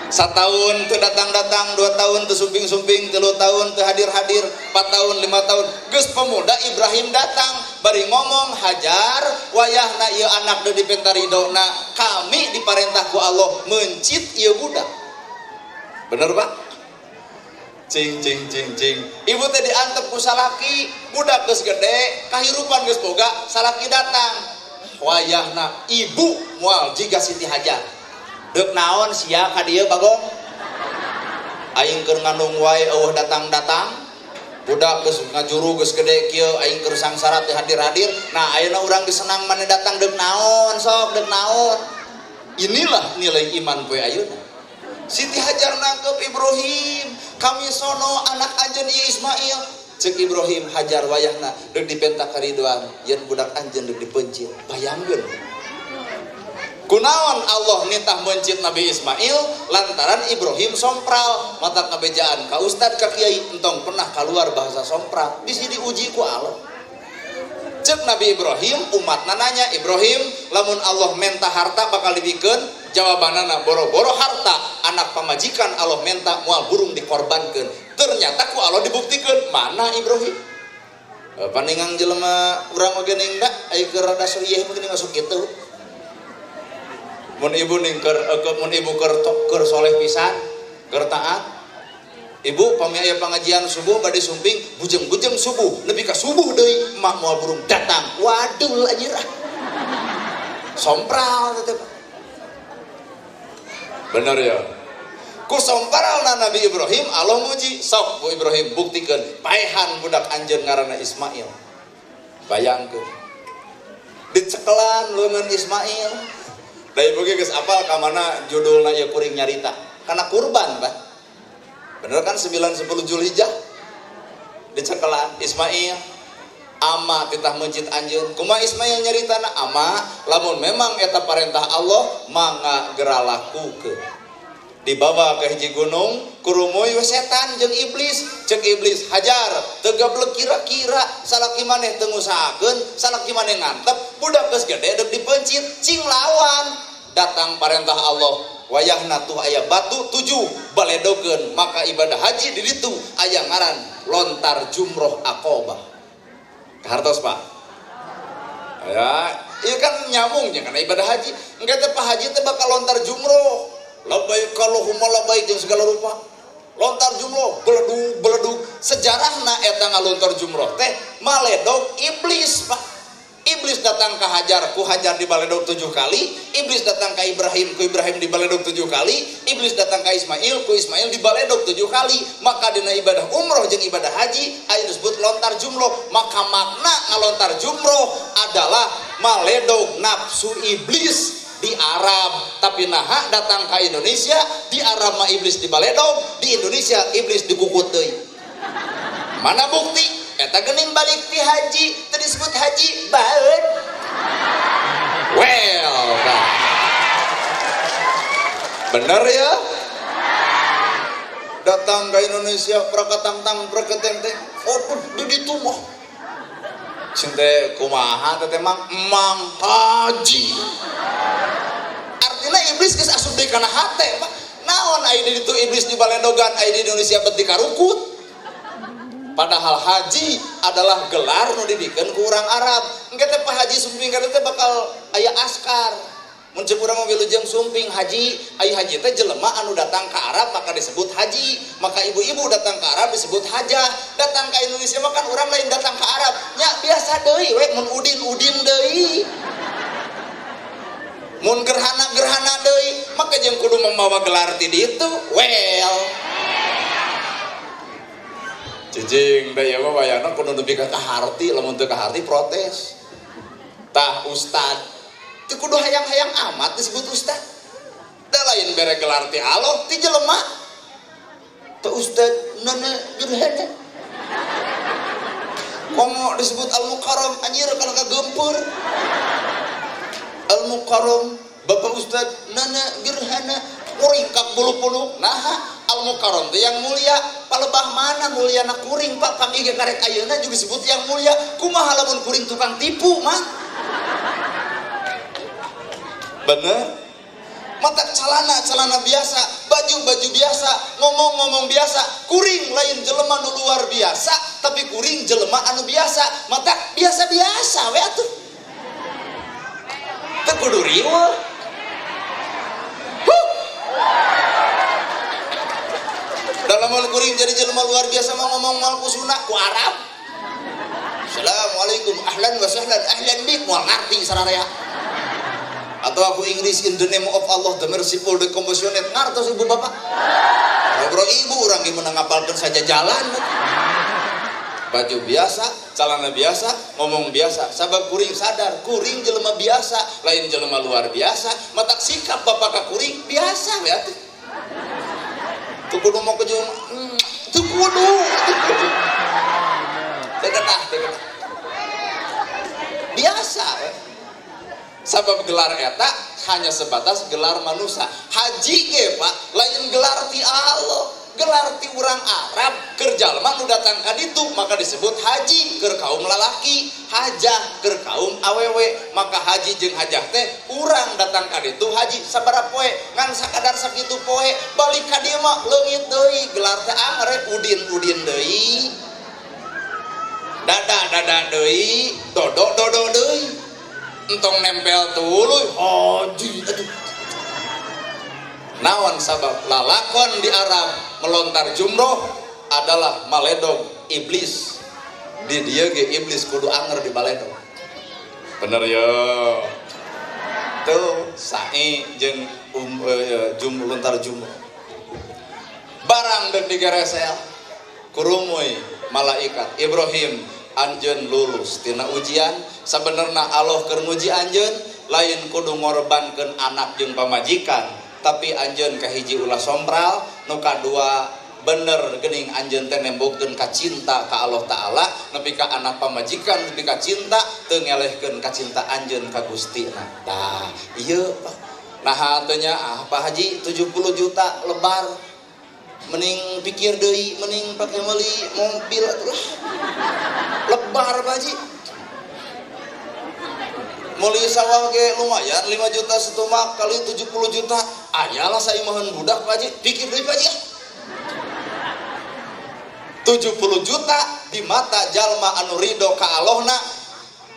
Speaker 1: Satahun teu datang-datang, 2 tahun teu sumping-sumping, 3 tahun teu hadir-hadir, 4 tahun, 5 tahun. Geus pemuda Ibrahim datang, Bari ngomong Hajar, wayahna ieu anak deui dipenta ridona, kami diparentah ku Allah mencit ieu budak. Bener Pak? Cing cing cing cing. Ibu teh diantep ku salaki, budak geus gede, kahirupan geus boga, salaki datang. Wayahna ibu moal jiga Siti Hajar. Deuk naon sia ka dieu Bagong? Aing keur ngandung wae eueuh datang-datang. Budak geus ngajuru geus gede kieu, aing keur sangsara teu hadir-hadir. Nah, ayeuna urang geus senang maneh datang deuk naon sok, deuk naon. Inilah nilai iman poe ayeuna. Siti Hajar nangkep Ibrahim, kami sono anak anjeun ieu Ismail. Ceuk Ibrahim Hajar wayahna deuk dipenta karidoan yen budak anjeun deuk dipencit. Bayangkeun. Kunaon Allah nitah mencit Nabi Ismail lantaran Ibrahim sompral, mata kabejaan ka ustad ka kiai entong pernah keluar bahasa sompral, bisi diuji ku Allah. Ceuk Nabi Ibrahim umatna nanya, Ibrahim lamun Allah menta harta bakal dibikeun? Jawabanana boro-boro harta, anak pamajikan Allah menta moal burung dikorbankeun. Ternyata ku Allah dibuktikeun, mana Ibrahim? Paningang jelema urang oge ning da aya keur rada soyeh mah geuning asup kitu. Mun ibu ning keur mun ibu keur soleh pisan, keur taat. Ibu pami aya pangajian subuh bade sumping, bujeng-bujeng subuh, nepi ka subuh deui emak moal burung datang. Waduh anjir. Sompral teh. Bener ya? Ku sompralna Nabi Ibrahim Allah muji, sok Bu Ibrahim buktikeun paehan budak anjeun ngaranna Ismail. Bayangkeun. Dicekelan leungeun Ismail. Da ibu ge geus apal ka mana judulna ieu kuring nyarita. Karena kurban, Pak. Bener kan 9 10 Zulhijjah? Dicekelan Ismail ama titah mencit anjeun. Kumaha Ismail nyaritana? Ama lamun memang eta parentah Allah mangga geura lakukeun. Dibawa ke hiji gunung, kurumuy we setan jeung iblis. Ceuk iblis, Hajar, teu gablek kira-kira salaki maneh teu ngusahakeun, salaki maneh ngantep, budak geus gede deuk dipencit, cing lawan. Datang parentah Allah, wayahna tuh aya batu 7 baledogeun, maka ibadah haji di ditu aya ngaran lontar jumroh Aqabah. Kahartos Pak? Ya, ieu kan nyambung nya kana ibadah haji. Engke teh Pak Haji teh bakal lontar jumroh. Labbaik Allahumma labbaik jeung segala rupa. Lontar jumroh, beledug beledug. Sejarahna eta ngalontar jumroh teh maledog iblis, Pak. Iblis datang ke Hajar, ku Hajar dibaledog 7 kali. Iblis datang ke Ibrahim, ku Ibrahim dibaledog 7 kali. Iblis datang ke Ismail, ku Ismail dibaledog 7 kali. Maka dina ibadah umroh jeung ibadah haji aya disebut lontar jumroh. Maka makna ngalontar jumroh adalah maledog nafsu iblis di Arab. Tapi naha datang ke Indonesia, di Arab mah iblis dibaledog, di Indonesia iblis dikukut deui. Mana bukti? Eta geuning balik ti haji, teu disebut haji baeud. Well, nah. Bener ya? Datang ke Indonesia prakatangtang prakatenteng. Oh, di ditu mah. Cinte kumaha teh mang emang haji. Artinya iblis geus asup deui kana hate, Pak. Naon aya di ditu iblis di baledogan, aya di Indonesia bet dikarukut. Padahal haji adalah gelar nu dibikeun ku urang Arab. Engke teh Pak Haji sumping ka teh bakal aya askar. Mun ceuk urang mah wilujeng sumping haji, aya haji teh jelema anu datang ka Arab maka disebut haji. Maka ibu-ibu datang ke Arab disebut hajah. Datang ka Indonesia mah kan urang lain datang ke Arab. Nya biasa deui we mun udin-udin deui. Mun gerhana-gerhana deui, maka jeung kudu membawa gelar ti ditu. Well. Cicing da ieu mah wayahna kudu nepi ka kaharti, lamun teu kaharti protes. Tah ustad teu kudu hayang-hayang amat disebut ustad. Da lain bere gelar ti Allah ti jelema. Tah ustad nana gerhana. Komo disebut al-mukarram anjir kana kagempur. Al-mukarram Bapak Ustad nana gerhana kuringkak bulu-bulu. Nah, al-mukarram teh yang mulia. Palebah mana muliana kuring Pak? Panggih ge karek ayeuna juga disebut yang mulia. Kumaha lamun kuring tukang tipu mah? Bener? Mata celana-celana biasa, baju-baju biasa, biasa, ngomong-ngomong biasa. Kuring lain jelema nu luar biasa, tapi kuring jelema anu biasa. Mata biasa-biasa we atuh. Teu kudu riweuh. Huh. Dalam kuring jadi jelema luar biasa mah ngomong moal ku Sunda, ku Arab. Assalamualaikum, ahlan wa sahlan, ahlan bik, moal ngarti sararea. Atau aku Inggris, in the name of Allah, the merciful, the compassionate, ngartos ibu bapak. Bro ibu orang gimana ngapalkeun saja jalan. Baju biasa, celana biasa, ngomong biasa. Sabab kuring sadar, kuring jelema biasa, lain jelema luar biasa. Matak sikap bapak ka kuring biasa we atuh. Teu kudu mau ke jeung, teu kudu, teu kudu. Teu ketah, teu ketah. Biasa we. Sabab gelar eta hanya sebatas gelar manusia. Haji ge Pak, lain gelar ti Allah, gelar ti urang Arab keur jalma nu datang ka ditu maka disebut haji keur kaum lalaki, hajah keur kaum awewe. Maka haji jeung hajah teh urang datang ka ditu haji sabaraha poe, ngan sakadar sakitu poe, balik ka dieu mah leungit deui gelar teh angre udin-udin deui. Dada-dada deui, dodo-dodo deui. Entong nempel tuluy haji aduh. Naon sabab lalakon di Arab melontar jumroh adalah maledog iblis. Di dieu ge iblis kudu anger di baledog. Bener yo. Tuh sa'i jeung lontar jumroh. Barang deuk digeresel kurumuy malaikat Ibrahim anjeun lulus tina ujian. Sabenerna Allah keur nguji anjeun lain kudu ngorbankeun anak jeung pamajikan, tapi anjeun kahiji ulah sompral, nu kadua bener geuning anjeun teh nembokeun ka cinta ka Allah Ta'ala, nepi ka anak pamajikan nepi ka cinta teu ngelehkeun ka cinta anjeun ka Gustina. Tah ieu Pak. Nah teh nya ah Pak Haji 70 juta lebar, mending pikir deui, mending pake meuli mobil atuh lah. Lebar Pak Haji. Meuli sawah ge lumayan 5 juta setumak kali 70 juta. Ayalah saimaheun budak Pak Haji, pikir deui Pak Haji ah. 70 juta di mata jalma anu ridho ka Allahna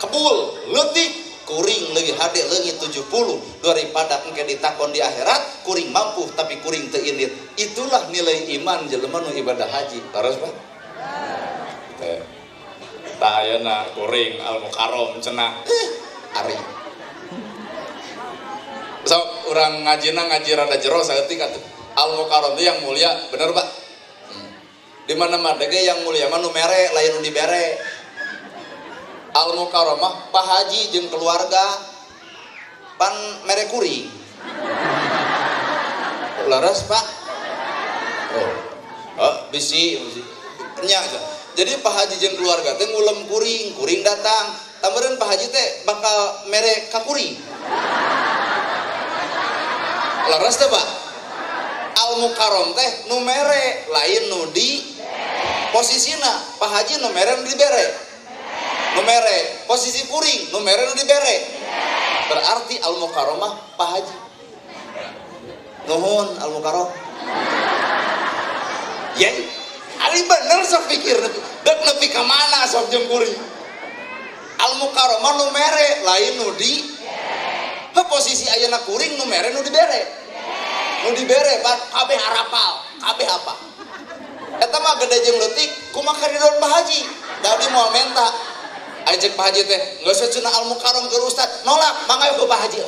Speaker 1: kebul leutik kuring leuwih hade leungit 70 daripada engke ditakon di akhirat kuring mampu tapi kuring teu indit. Itulah nilai iman jelema nu ibadah haji. Terus Pak. Teh. Tah ayeuna kuring al mukarram cenah. Ari. Sok urang ngajina ngaji rada jero saeutik atuh. Al mukarram itu yang mulia, bener Pak? Di mana-mana ge yang mulia mah nu mere lain nu dibere. Al mukarramah Pak Haji jeung keluarga pan mere kuring. Leres Pak? Oh. Oh, bisi bisi. Nya. Jadi Pak Haji jeung keluarga teh ngulem kuring, kuring datang. Tameureun Pak Haji teh bakal mere ka kuring. Leres teh Pak? Al mukarram teh nu mere lain nu di posisina. Pak Haji nu mere nu dibere. Nu mere posisi kuring, nu mere nu dibere. Berarti al mukarramah Pak Haji. Nuhun al mukarram. Ye, ari bener sok pikir dek nepi ka mana sok jeung kuring. Al mukarramah nu mere lain nu di heuh posisi ayeuna kuring nu mere nu dibere. Nu dibere Pak kabeh arapal, kabeh apa. Eta mah gede jeung leutik kumaha karidon Pak Haji. Da abdi moal menta. Ari cek Pak Haji teh geus we cenah al mukarram keur ustad nolak mangga ke Pak Haji.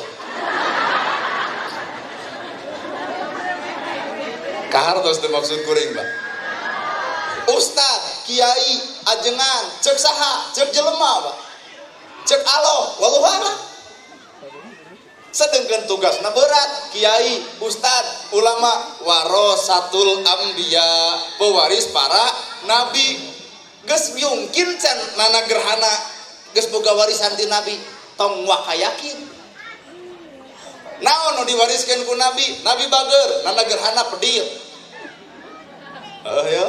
Speaker 1: Kahartos teu maksud kuring Pak. Ustad, kiai, ajengan, cek saha, cek jelema Pak. Cek Allah, wallahu a'lam. Sedangkan tugasna berat, kiai, ustad, ulama, warasatul anbiya, pewaris para nabi. Geus yungkin can nana gerhana, geus boga warisan ti nabi, tong waka yakin. Naon nu diwariskeun ku nabi? Nabi bager, nana gerhana pedil. Heuh ya.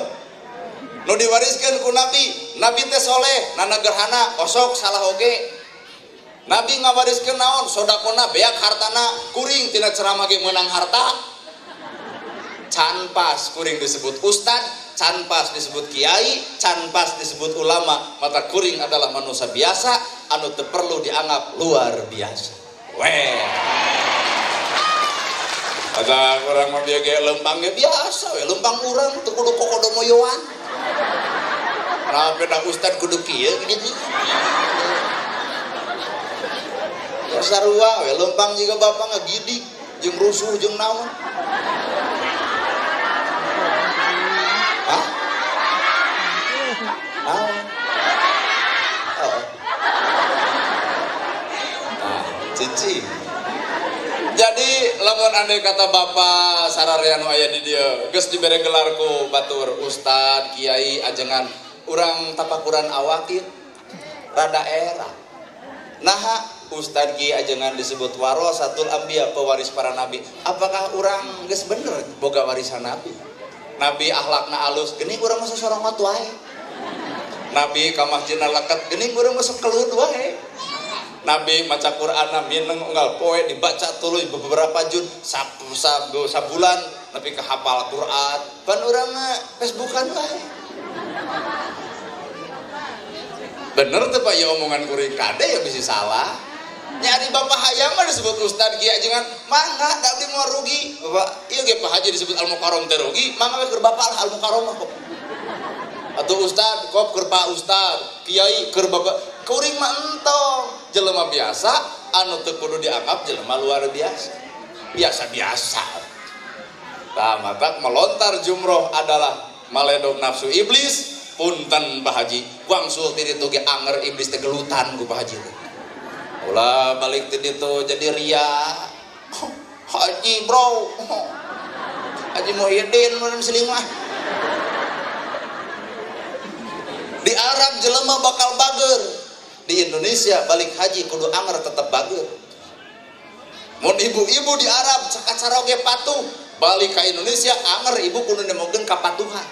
Speaker 1: Nu diwariskeun ku nabi, nabi teh soleh, nana gerhana osok salah oge. Nabi ngawariskeun naon? Sodakona beak hartana, kuring tina ceramah ge meunang harta. Can pas kuring disebut ustad, can pas disebut kiai, can pas disebut ulama. Mata kuring adalah manusia biasa anu teu perlu dianggap luar biasa. Weh. Ada orang mah bieu ge lempang ge biasa we, lempang urang teu kudu kokodo moyoan. Nah, beda ustad kudu kieu gitu. Ya sarua we, lempang juga bapak ngagidik jeung rusuh jeung naon. Hah? Naon? Oh. Nah, cici. Jadi lamun andai kata bapak sararea nu aya di dieu geus dibere gelar ku batur ustad, kiai, ajengan, urang tapakuran awak ieu rada era. Naha ustad kiai ajengan disebut warasatul anbiya, pewaris para nabi. Apakah urang geus bener boga warisan nabi? Nabi akhlakna alus, geuning urang mah sosorongot wae. Nabi ka masjidna leket, geuning urang mah sok kelud wae. Nabi maca Qur'anna mineng unggal poe dibaca tuluy beberapa juz sabulan nepi ka hafal Qur'an. Pan urang mah Facebookan wae. Bener teu Pak ya omongan kuring kade ya bisa salah. Nyari bapak hayang mah disebut ustad kiai ajengan, mangga da abdi moal rugi. Bapak ieu ge Pak Haji disebut Al Mukarram teh rugi, mangga we keur bapak lah Al Mukarram mah kok. Atau ustad kop keur Pak Ustad, kiai keur bapak. Kuring mah entong, jelema biasa anu teu kudu dianggap jelema luar biasa. Biasa-biasa. Tah mata melontar jumroh adalah maledog nafsu iblis. Punten Pak Haji, wangsul ti ditu ge anger iblis teh gelutan ku Pak Haji teh. Ulah balik ti ditu jadi ria. Haji bro. Haji Muhyiddin mun seling mah. Di Arab jelema bakal bager. Di Indonesia balik haji kudu anger tetep bager. Mun ibu-ibu di Arab cakacara oge patuh, balik ka Indonesia anger ibu kudu nemogeun kapatuhan.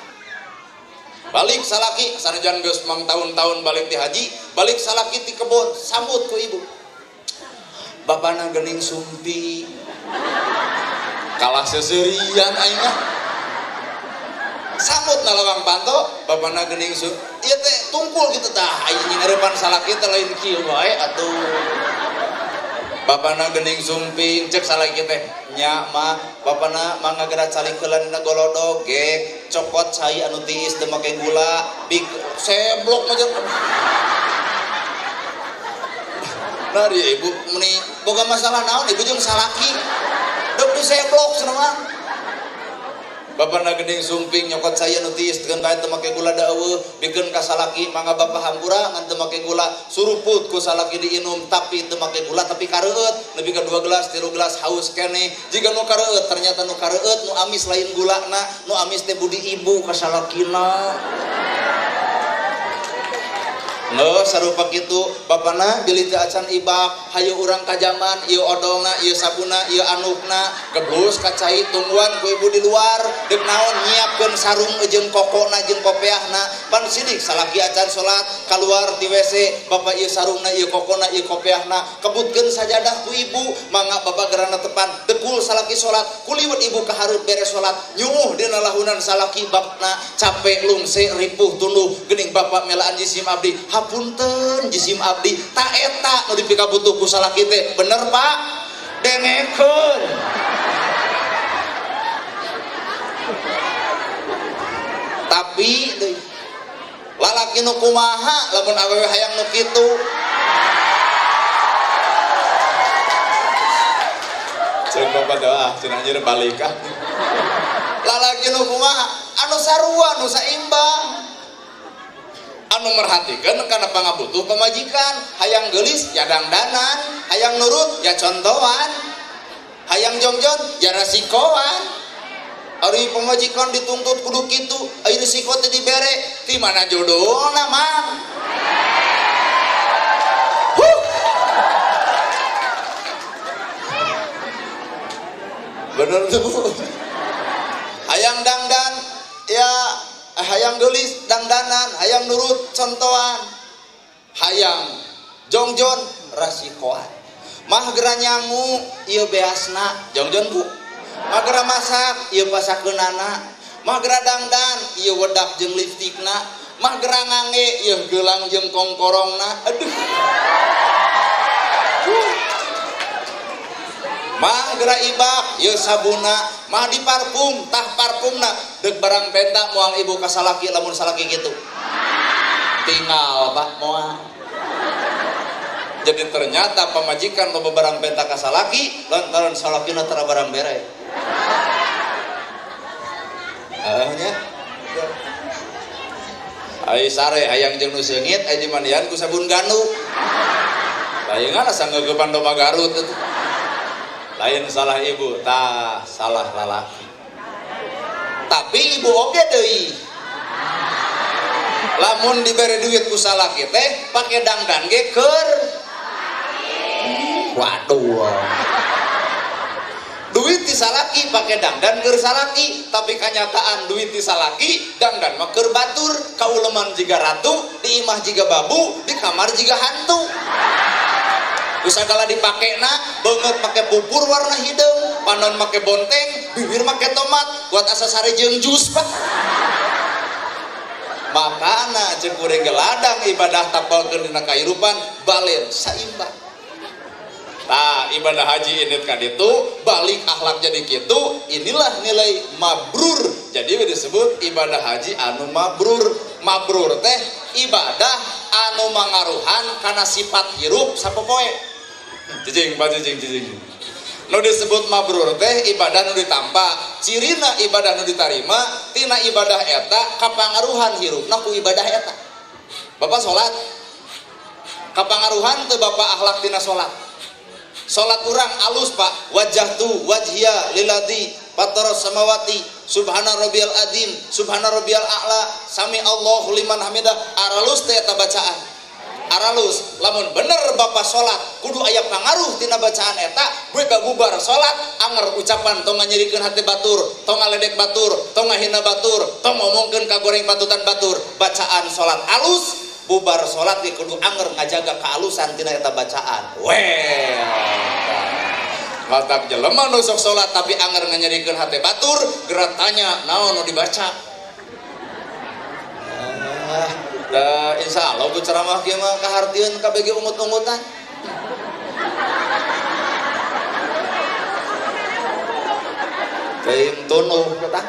Speaker 1: Balik salaki sanajan geus mang tahun-tahun balik di haji, balik salaki ti kebon sambut ku ibu. Bapana geuning sumpi. Kalah seuseurian aing mah. Sambut na lawang panto, bapana geuning sumpi. Ieu teh tungkul kitu tah, aing nyeurepan salaki teh lain kieu wae atuh. Bapana geuning sumping cek salaki teh nya mah bapana mangga geura calikeun dina golodog gek cokot cai anu tiis teu make gula bik seblok mah jeung nari ibu meni boga masalah naon ibu jeung salaki deuk di seblok cenah mah. Bapana geuning sumping nyokot cai anu tiis teu kae teu make gula da eueuh bikeun ka salaki mangga bapa hampura ngan teu make gula suruput ku salaki diinum tapi teu make gula tapi kareueut nepi ka 2 gelas 3 gelas haus keneh jiga nu kareueut ternyata nu kareueut nu amis lain gulana nu amis teh budi ibu ka salakina. Nggak sarupa kitu bapana bilih teu acan ibak hayu urang ka jaman ieu odolna ieu sabuna ieu anukna geblus ka cai tungguan ku ibu di luar deuk naon nyiapkeun sarung jeung kokona jeung kopeahna pan sidik salaki acan salat kaluar ti WC bapak ieu sarungna ieu kokona ieu kopeahna kebutkeun sajadah ku ibu mangga bapak gerana tepan dekul salaki salat kuliwet ibu ka hareup beres salat nyuuh dina lahunan salaki bapna capek lungse ripuh tunduh geuning bapak melaan jisim abdi hapunten jisim abdi ta eta nu dipikabutuh ku salaki teh bener Pak dengekeun. Tapi deui lalaki nu kumaha lamun awewe hayang nu kitu ceuk bapak doa cenah anjeun balik ah lalaki nu kumaha anu sarua nu saimbang anu merhatikeun kana pangabutuh pamajikan hayang geulis ya dangdanan hayang nurut ya contohan hayang jongjon ya resikoan ari pamajikan dituntut kudu kitu ari risiko teh dibere ti mana jodohna mah. Huh. Bener tuh Bu. Hayang dangdan ya hayang geulis dangdanan hayang nurut contohan hayang jongjon rasikoan mah geura nyangu ieu beasna jongjon Bu Magera masak ieu pasakeunana, magera dangdan ieu wedak jeung lipstikna, magera ngange ieu gelang jeung kongkorongna. Aduh. Mah gera ibak ieu sabuna, mah di parfum tah parfumna, deuk barang penta moal ibu ka salaki lamun salaki kitu. Tinggal Pak moal. Jadi ternyata pamajikan loba barang penta ka salaki lantaran salakina tara barang bere. Heuh nya. Ai sare hayang jeung nu seungit ai dimandian ku sabun ganu. Laingan asa ngeugepan domba Garut atuh. Lain salah ibu, tah salah lalaki. Tapi ibu oge deui. Lamun dibere duit ku salaki teh pake dangdan ge keur. Waduh. Duit ti salaki pake dangdan keur salaki, tapi kanyataan duit ti salaki dangdan mah keur batur, kauleman jiga ratu, di imah jiga babu, di kamar jiga hantu. Sagala dipakena beungeut make pupur warna hideung, panon make bonteng, bibir make tomat, kuat asa sare jeung jus Pak. Makana jeung kuring geladang ibadah tapelkeun dina kahirupan balen saimbang. Tah ibadah haji indit ka ditu, balik akhlak jadi kitu, inilah nilai mabrur. Jadi disebut ibadah haji anu mabrur. Mabrur teh ibadah anu mangaruhan kana sifat hirup sapopoe. Cicing, Pak, cicing, cicing. Nu disebut mabrur teh ibadah nu ditampa, cirina ibadah nu ditarima, tina ibadah eta kapangaruhan hirupna ku ibadah eta. Bapak salat, kapangaruhan teu bapak akhlak tina salat. Salat urang alus Pak, wajjahtu wajhiya lilladzi fataras samawati subhana rabbiyal azim subhana rabbiyal a'la sami Allahu liman hamidah. Aralus teh eta bacaan. Aralus lamun bener bapak salat kudu aya pangaruh tina bacaan eta, gue bubar salat anger ucapan tong nganyerikeun hati batur, tong ngaledek batur, tong ngahina batur, tong ngomongkeun ka goreng patutan batur. Bacaan salat alus, bubar salat ge kudu anger ngajaga kealusan tina eta bacaan. Well, matak jelema nu sok salat tapi anger nganyerikeun hati batur, geura tanya naon nu dibaca. Da insya Allah ku ceramah kieu mah kahartieun KBG ungut-ungutan. Teuing tunuh kata.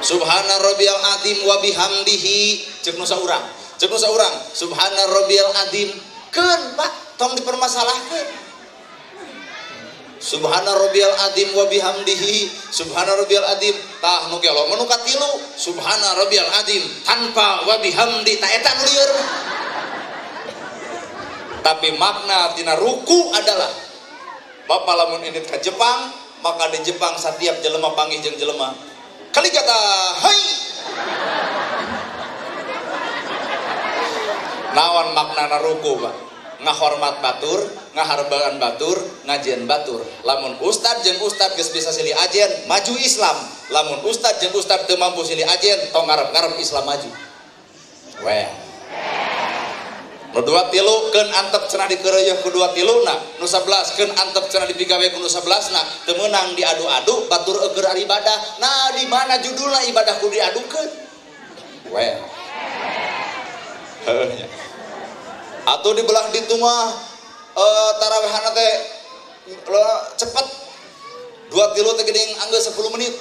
Speaker 1: Subhana rabbiyal azim wa bihamdihi ceuk nu saurang. Ceuk nu saurang subhana rabbiyal azim keun Pak tong dipermasalahkeun. Subhana rabbiyal azim wa bihamdihi subhana rabbiyal azim tah nu gelo mah nu katilu subhana rabbiyal azim tanpa wa bihamdi ta eta nu lieur. Tapi makna tina ruku adalah bapak lamun indit ka Jepang maka di Jepang setiap jelema panggih jeung jelema kali kata hai. Naon maknana ruku Pak? Ngahormat batur, ngahargaan batur, ngajen batur. Lamun ustad jeung ustad geus bisa silih ajen, maju Islam. Lamun ustad jeung ustad teu mampu silih ajen, tong ngarep-ngarep Islam maju. Weh. Nu 2 tilu keun antep cenah dikeureuyeun ku 2 tiluna, nu 11 keun antep cenah dipigawe ku nu 11na, teu meunang diadu-adu batur eueur ibadah. Nah, di mana judulna ibadah kudu diadukeun? Weh. Heuh nya. Atau di belah ditu mah tarawihana teh cepet 2 tilu teh geuning anggeus 10 menit.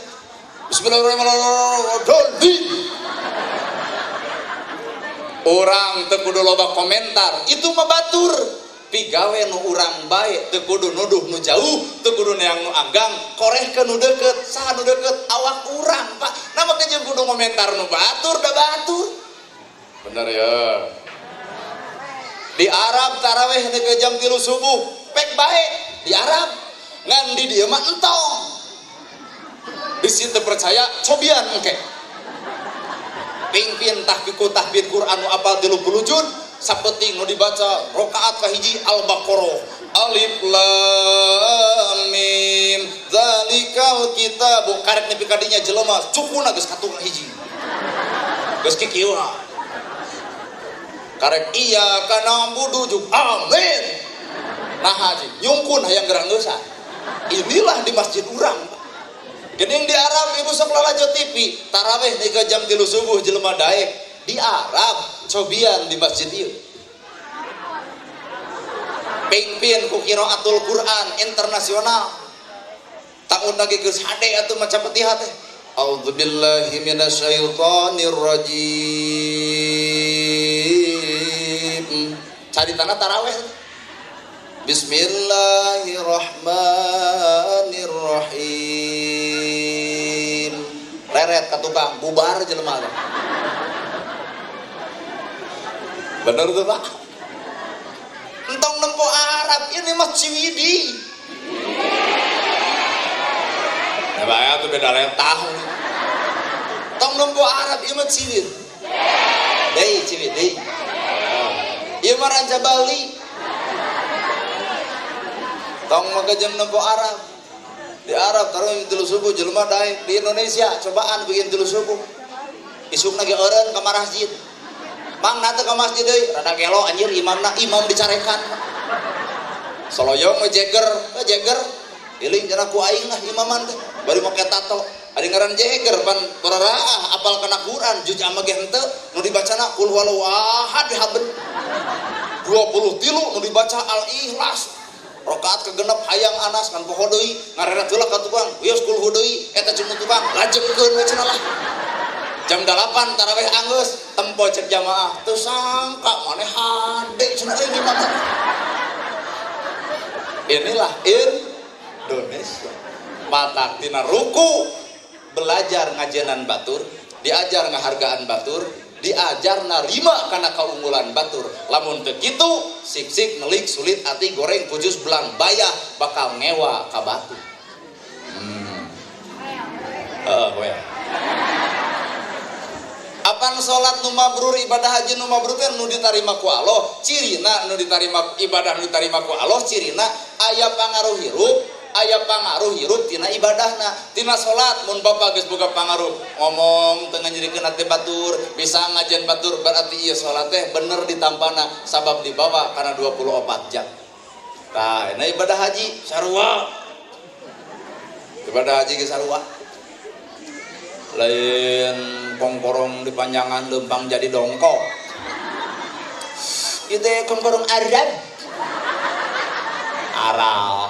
Speaker 1: Bismillahirrahmanirrahim. Urang teu kudu loba komentar, itu mah batur. Pigawe nu urang bae teu kudu nuduh nu jauh, teu kudu neang nu anggang, korehkeun nu deukeut, saha nu deukeut awak urang Pak. Nah make jeung kudu komentar nu batur da batur. Bener ya. Di Arab taraweh nepi jam 3 subuh, pek bae di Arab. Ngan di dieu mah entong. Bisi teu percaya cobian engke. Pingpin tahqiqu tahfidz Quran nu apal 30 juz, sapeting nu dibaca rakaat kahiji Al-Baqarah. Alif lam mim zalikal kitabu karek nepi ka dinya jelema cukuna geus katukang hiji. Geus kikieu. Karek iya kana budu juk amin. Nah haji nyungkun hayang gerang dosa. Inilah di masjid urang. Geuning di Arab ibu sok lalajo TV, taraweh nepi ka jam 3 subuh jelema daek. Di Arab cobian di masjid ieu. Pingpin ku qiraatul Quran internasional. Taun lagi geus hade atuh maca Fatihah teh. A'udzubillahi minasyaitonir rajim. Caritana taraweh. Bismillahirrahmanirrahim. Reret ka tukang bubar jelema teh. Bener tuh Pak? Entong nempo Arab ini mah Ciwidi. Nah, Pak, itu beda letah. Tong nempo Arab ieu mah Ciwid. Deui Ciwid deui. Ieu mah Ranca Bali. Tong mah jeung nempo Arab. Di Arab taruh 3 subuh jelema daek. Di Indonesia cobaan bikin 3 subuh. Isukna ge eureun ka masjid. Mang na teh ka masjid deui, rada gelo anjir imamna, imam dicarekan. Soloyong we jeger, jeger. Iling cenah ku aing lah imaman teh. Bari make tato. Ari ngaran jeger pan pararaah apal kana Quran juz amma ge henteu nu dibacana qul huwallahu ahad haben. 23 nu dibaca al-Ikhlas. Rakaat kegenep hayang Anas kan poho deui ngareret heula ka tukang wios kul hu deui eta jeung tukang lajengkeun we cenah lah. Jam 8 tarawih anggeus tempo cek jamaah teu sangka maneh hade cenah euy imamna. Inilah Indonesia. Matak tina ruku belajar ngajenan batur, diajar ngahargaan batur, diajar narima kana kaunggulan batur. Lamun teu kitu sik-sik melik sulit ati goreng pujus belang bayah bakal ngewa ka batu. Heeh, Apan salat nu mabrur ibadah haji nu mabrur teh nu ditarima ku Allah, cirina nu ditarima ibadah nu ditarima ku Allah cirina aya pangaruh hirup, aya pangaruh hirup tina ibadahna, tina salat mun bapak geus boga pangaruh ngomong teu nganyerikeun hati batur, bisa ngajian batur berarti ieu salat teh bener ditampana sabab dibawa kana 24 jam. Tah, nah ibadah haji sarua. Ibadah haji ge sarua. Lain kongkorong dipanjangan lempang jadi dongkok. Itu kongkorong Arab. Aral.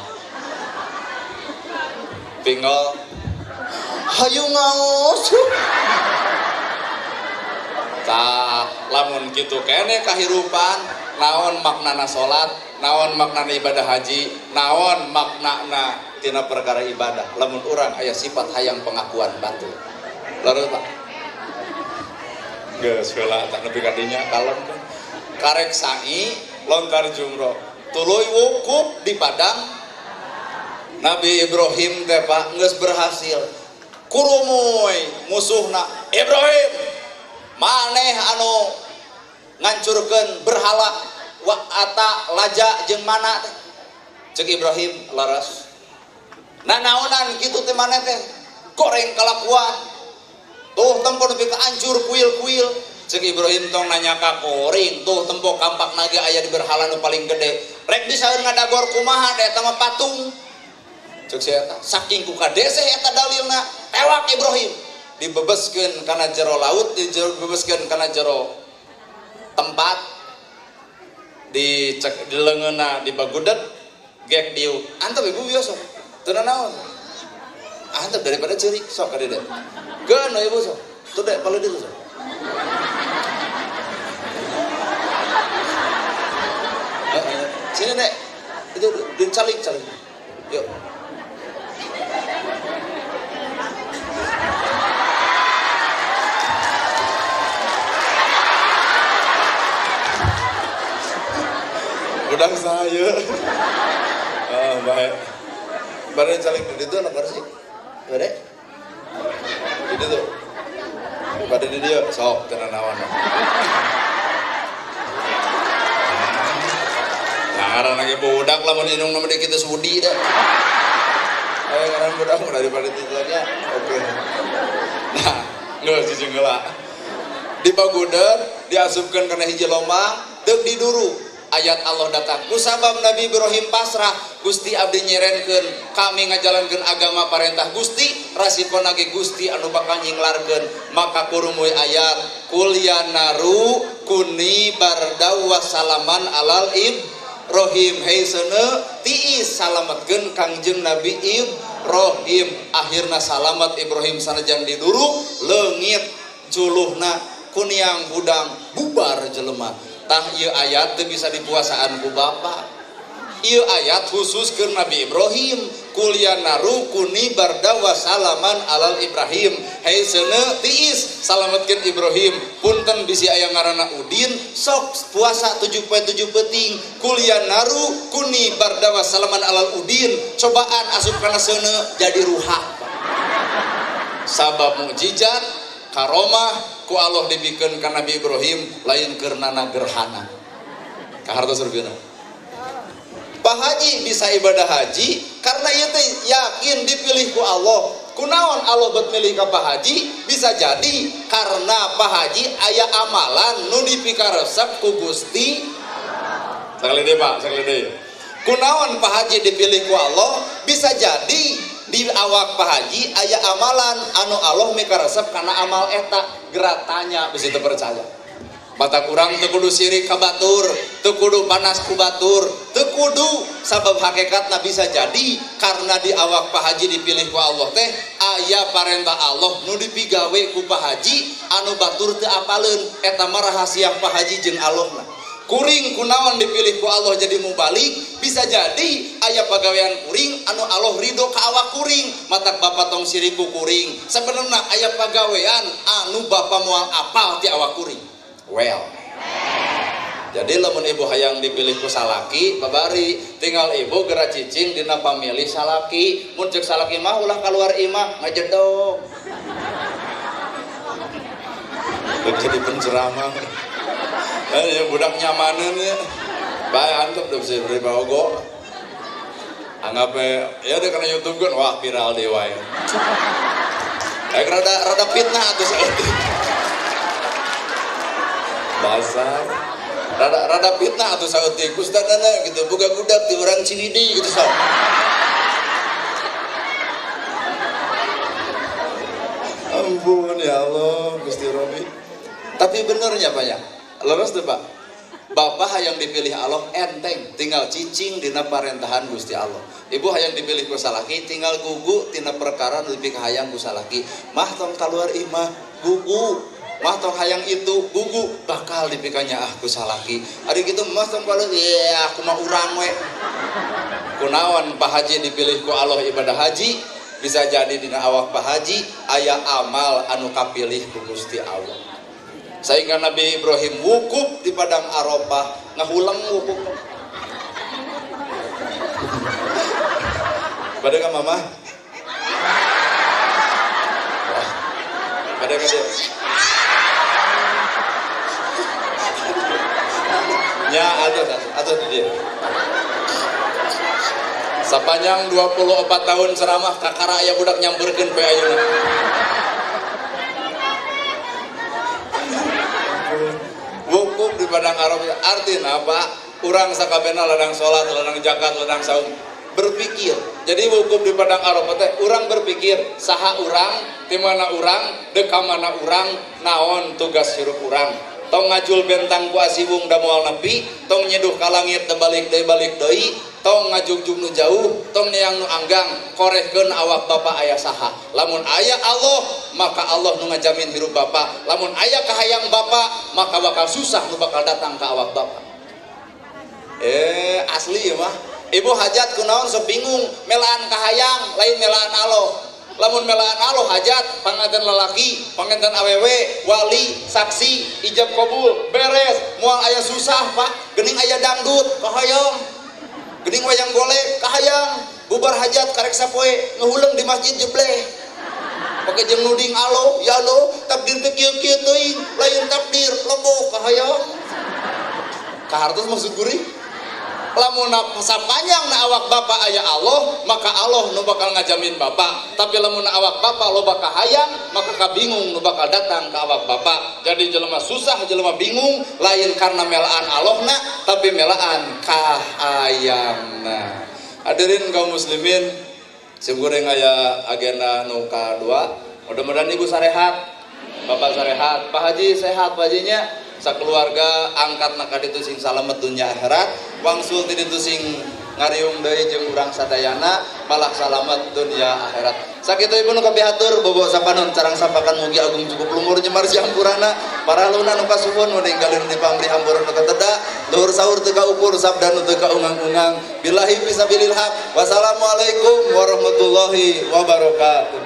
Speaker 1: Tinggal hayu ngaos. Tah, lamun kitu keneh kahirupan, naon maknana salat, naon maknana ibadah haji, naon maknana tina perkara ibadah. Lamun urang aya sifat hayang pengakuan batur. Lalu Pak. Geus heula tak nepi ka dinya kalem. Karek sa'i lontar jumroh. Tuluy wukuf di padang Nabi Ibrahim teh Pak geus berhasil. Kurumuy musuhna Ibrahim maneh anu ngancurkeun berhala wa ata laja jeung mana teh. Ceuk Ibrahim laras. Nanaonan kitu teh maneh teh goreng kalakuan. Tuh tempo nepi ka hancur kuil-kuil. Ceuk Ibrahim tong nanya ka kuring, tuh tempo kampak naga aya di berhala nu paling gede. Rek disaeur ngadagor kumaha da eta mah patung. Ceuk si eta, saking ku kadeseh eta dalilna, tewak Ibrahim. Dibebeskeun kana jero laut, dibebeskeun kana jero tempat, dicek di leungeunna dibagudet, gek dieu. Antep ibu biasa. Teu nanaon. Antep daripada ceurik sok ka dieu. Geun ibu sok. Tuh dek paling dieu sok. Sini dek. Itu dicalik-calik. Yuk. Udah saya. Ah, baik. Bareng calik di itu anak sih. Bade? Di itu. Pada di dia sok tenan naon. Nah, ngaran lagi budak lamun indung nama kita sudi dah. Ayo ngaran budak daripada titelnya. Oke. Nah, geus cicing heula. Di paguder diasupkeun kana hiji lomang, deuk diduru. Ayat Allah datang. Kusabab Nabi Ibrahim pasrah, Gusti abdi nyerenkeun, kami ngajalankeun agama parentah Gusti, rasikona ge Gusti anu bakal nyinglarkeun. Maka kurumuy ayat kul ya naru kuni bardaw wa salaman alal Ibrahim. Hei seuneu tiis salametkeun Kangjeng Nabi Ibrahim. Akhirna salamet Ibrahim sanajan diduruk leungit juluhna kuniang hudang bubar jelema. Tah ieu ayat teu bisa dipuasaan ku bapa. Ieu ayat khusus keur Nabi Ibrahim. Kul ya naru kuni barda wa salaman alal Ibrahim. Hei seuneu tiis salametkeun Ibrahim. Punten bisi aya ngaranna Udin sok puasa 7 poe 7 peuting. Kul ya naru kuni barda wa salaman alal Udin. Cobaan asup kana seuneu jadi ruha. Sabab mukjizat karomah ku Allah dibikeun ka Nabi Ibrahim lain keur nana gerhana. Kahartos rupina. Pak Haji bisa ibadah haji karena ieu teh yakin dipilih ku Allah. Kunaon Allah bet milih ka Pak Haji? Bisa jadi karena Pak Haji aya amalan nu dipikaresep ku Gusti. Sakali deui Pak, sakali deui. Kunaon Pak Haji dipilih ku Allah? Bisa jadi di awak Pak Haji aya amalan anu Allah mikaresep kana amal eta. Gerak tanya bisa teu percaya. Mata kurang teu kudu sirik ka batur, teu kudu panas ku batur, teu kudu sabab hakikatna bisa jadi karena di awak Pak Haji dipilih ku Allah teh aya parentah Allah nu dipigawe ku Pak Haji anu batur teu apaleun eta mah rahasia Pak Haji jeung Allahna. Kuring kunaon dipilih ku Allah jadi mubalik bisa jadi aya pagawean kuring anu Allah ridho ka awak kuring matak bapa tong sirik ku kuring sebenarnya aya pagawean anu bapa moal apal ti awak kuring. Well, jadi lamun ibu hayang dipilih ku salaki babari tinggal ibu geura cicing dina pamilih salaki mun ceuk salaki mah ulah kaluar imah ngajedog jadi penceramah. Ya budak nyamaneun ya. Bae antep deh bisa beri baogo. Anggap ya deh karena YouTube kan wah viral deh wae. Rada rada fitnah atuh saeutik. Basar. Rada rada fitnah atuh saeutik. Ustadana gitu boga budak di urang Ciwidey gitu sok. Ampun ya Allah Gusti Robi. Tapi benernya Pak ya. Leres tuh Pak. Bapak hayang dipilih Allah enteng, tinggal cicing dina parentahan Gusti Allah. Ibu hayang dipilih ku salaki, tinggal gugu tina perkara nu dipikahayang ku salaki. Mah tong kaluar imah gugu, mah tong hayang itu gugu bakal dipikanya ah ku salaki. Ari kitu mah tong kaluar ya aku mah urang we. Kunaon Pak Haji dipilih ku Allah ibadah haji, bisa jadi dina awak Pak Haji aya amal anu kapilih ku Gusti Allah. Sehingga Nabi Ibrahim wukuf di padang Arafah ngahulang wukuf. Pada ka mama? Wah. Pada ka dia? Ya, atas dia. Sepanjang 24 tahun ceramah kakara aya budak nyamperkeun poe ayeuna. Wukuf di padang Arafah artinya apa? Urang sakabehna ladang salat, ladang zakat, ladang saum. Berpikir. Jadi wukuf di padang Arafah teh urang berpikir saha urang, di mana urang, deuk ka mana urang, naon tugas hirup urang. Tong ngajul bentang ku asiwung da moal nepi, tong nyeduh ka langit teu balik deui balik deui, tong ngajugjug nu jauh, tong neang nu anggang, korehkeun awak bapa aya saha. Lamun aya Allah, maka Allah nu ngajamin hirup bapa. Lamun aya kahayang bapa, maka bakal susah nu bakal datang ka awak bapa. Asli ya mah. Ibu hajat kunaon sok bingung, melaan kahayang lain melaan Allah. Lamun melaan Allah hajat panganten lalaki, panganten awewe, wali, saksi, ijab kabul, beres, moal aya susah Pak. Geuning aya dangdut kahayang. Geuning wayang golek kahayang, bubar hajat karek sapoe ngahuleng di masjid jebleh. Pake jeung nuding alo, ya lo, takdir teh kieu-kieu teuing, lain takdir, lobo kahayang. Kahartos maksud kuring? Lamun sapanjang na awak bapak aya Allah, maka Allah nu bakal ngajamin bapak. Tapi lamun awak bapak loba kahayang, maka kabingung nu bakal datang ke awak bapak. Jadi jelema susah, jelema bingung lain karena melaan Allahna, tapi melaan kahayangna. Hadirin kaum muslimin, simkuring aya agenda nu kadua. Mudah-mudahan ibu sarehat, bapak sarehat, Pak Haji sehat, Pak Hajinya sakeluarga angkat na kaditu sing salamet dunya akhirat, wangsul ti ditu sing ngariung deui jeung urang sadayana, malah salamet dunya akhirat. Sakitu ibu nu kapihatur, bobo sapanon carang sapakan, mugi agung cukup lumur jemar siampurana para luna nu kasuhun, nu ninggalin di pamri hampura nu kateda, luhur sahur teu kaukur, sabda nu teu kaungang-ungang. Billahi fisabilil haq, wassalamualaikum warahmatullahi wabarakatuh.